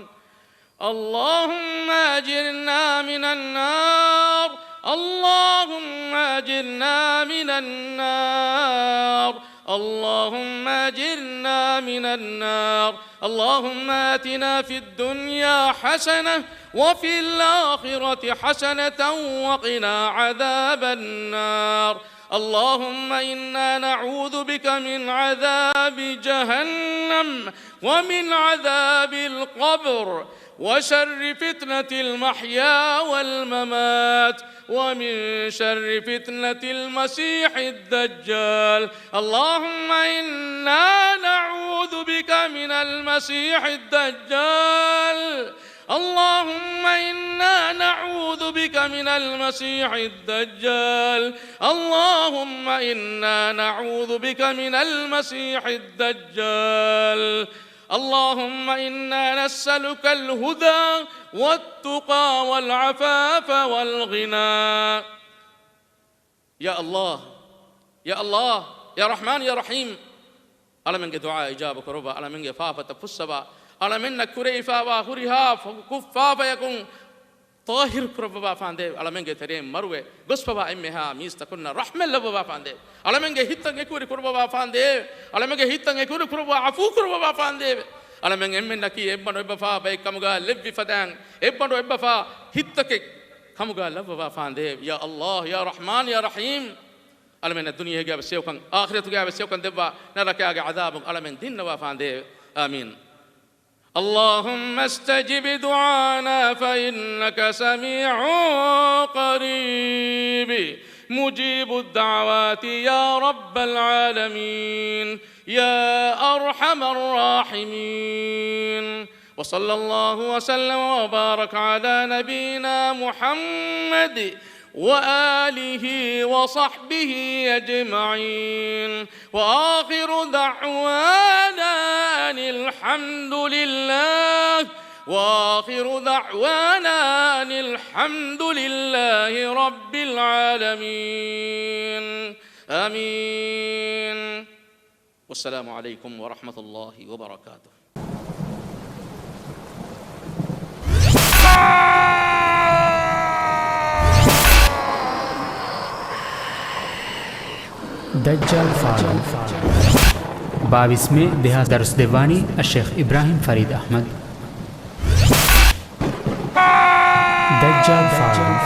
اللهم أجرنا من النار. اللهم أجرنا من النار. اللهم أجرنا من النار. اللهم آتنا في الدنيا حسنة وفي الآخرة حسنة وقنا عذاب النار. اللهم إنا نعوذ بك من عذاب جهنم ومن عذاب القبر وشر فتنة المحيا والممات ومن شر فتنة المسيح الدجال. اللهم إنا نعوذ بك من المسيح الدجال. اللهم إنا نعوذ بك من المسيح الدجال. اللهم إنا نعوذ بك من المسيح الدجال. اللهم إنا نسألك الهدى والتقى والعفاف والغنى. ޔާ ﷲ، ޔާ ﷲ، ޔާ ރަޙްމާން، ޔާ ރަޙީމް. އަޅަމެންގެ ދުޢާ އިޖާބަ ކުރައްވާ، އަޅަމެންގެ ފާފަތައް ފުއްސަވާ، އަޅަމެންނަށް ކުރެވިފާވާ ހުރިހާ ފަ-، ކުށްފާފަޔަކުން ޠާހިރު ކުރައްވަވާފާނދޭވެ. އަޅަމެންގެ ތެރެއިން މަރުވެ ގޮސްފަވާ އެންމެހާ މީސްތަކުންނަށް ރަޙްމަތް ލައްވަވާފާނދޭވެ. އަޅަމެންގެ ހިތްތައް އެކުވެރި ކުރައްވަވާފާނދޭވެ. އަޅަމެންގެ ހިތްތައް އެކުވެރި ކުރައްވާ ޢަފޫ ކުރައްވަވާފާނދޭވެ. އަޅަމެން އެންމެންނަކީ އެއްބަނޑު އެއްބަފާ ބައެއްކަމުގަ ލެއްވި ފަދައިން، އެއްބަނޑު އެއްބަފާ ހިތްތަކެއް ކަމުގަ ލައްވަވާފާނދޭވެ. ޔާ ﷲ، ޔާ ރަޙްމާން، ޔާ ރަޙީމް. އަޅަމެންނަށް ދުނިޔޭގައިވެސް ހެޔޮކަން، އާޚިރަތުގައިވެސް ހެޔޮކަން ދެއްވާ، ނަރަކައިގެ ޢަޛާބުން އަޅަމެން ދިންނަވާފާނދޭވެ. އާމީން. اللهم استجب دعانا فإنك سميع قريب مجيب الدعوات يا رب العالمين يا أرحم الراحمين. وصلى الله وسلم وبارك على نبينا محمد وآله وصحبه أجمعين. وآخر دعوانا أن الحمد لله. وآخر دعوانا أن الحمد لله رب العالمين. آمين. والسلام عليكم ورحمة الله وبركاته. ދައްޖާލު ފާޅުވުން. ބާވީސް މޭ ދެހާސް. ދަރުސް ދެއްވާނީ އައްޝޭޚް އިބްރާހީމް ފަރީދު އަޙްމަދު. ދައްޖާލު ފާޅުވުން.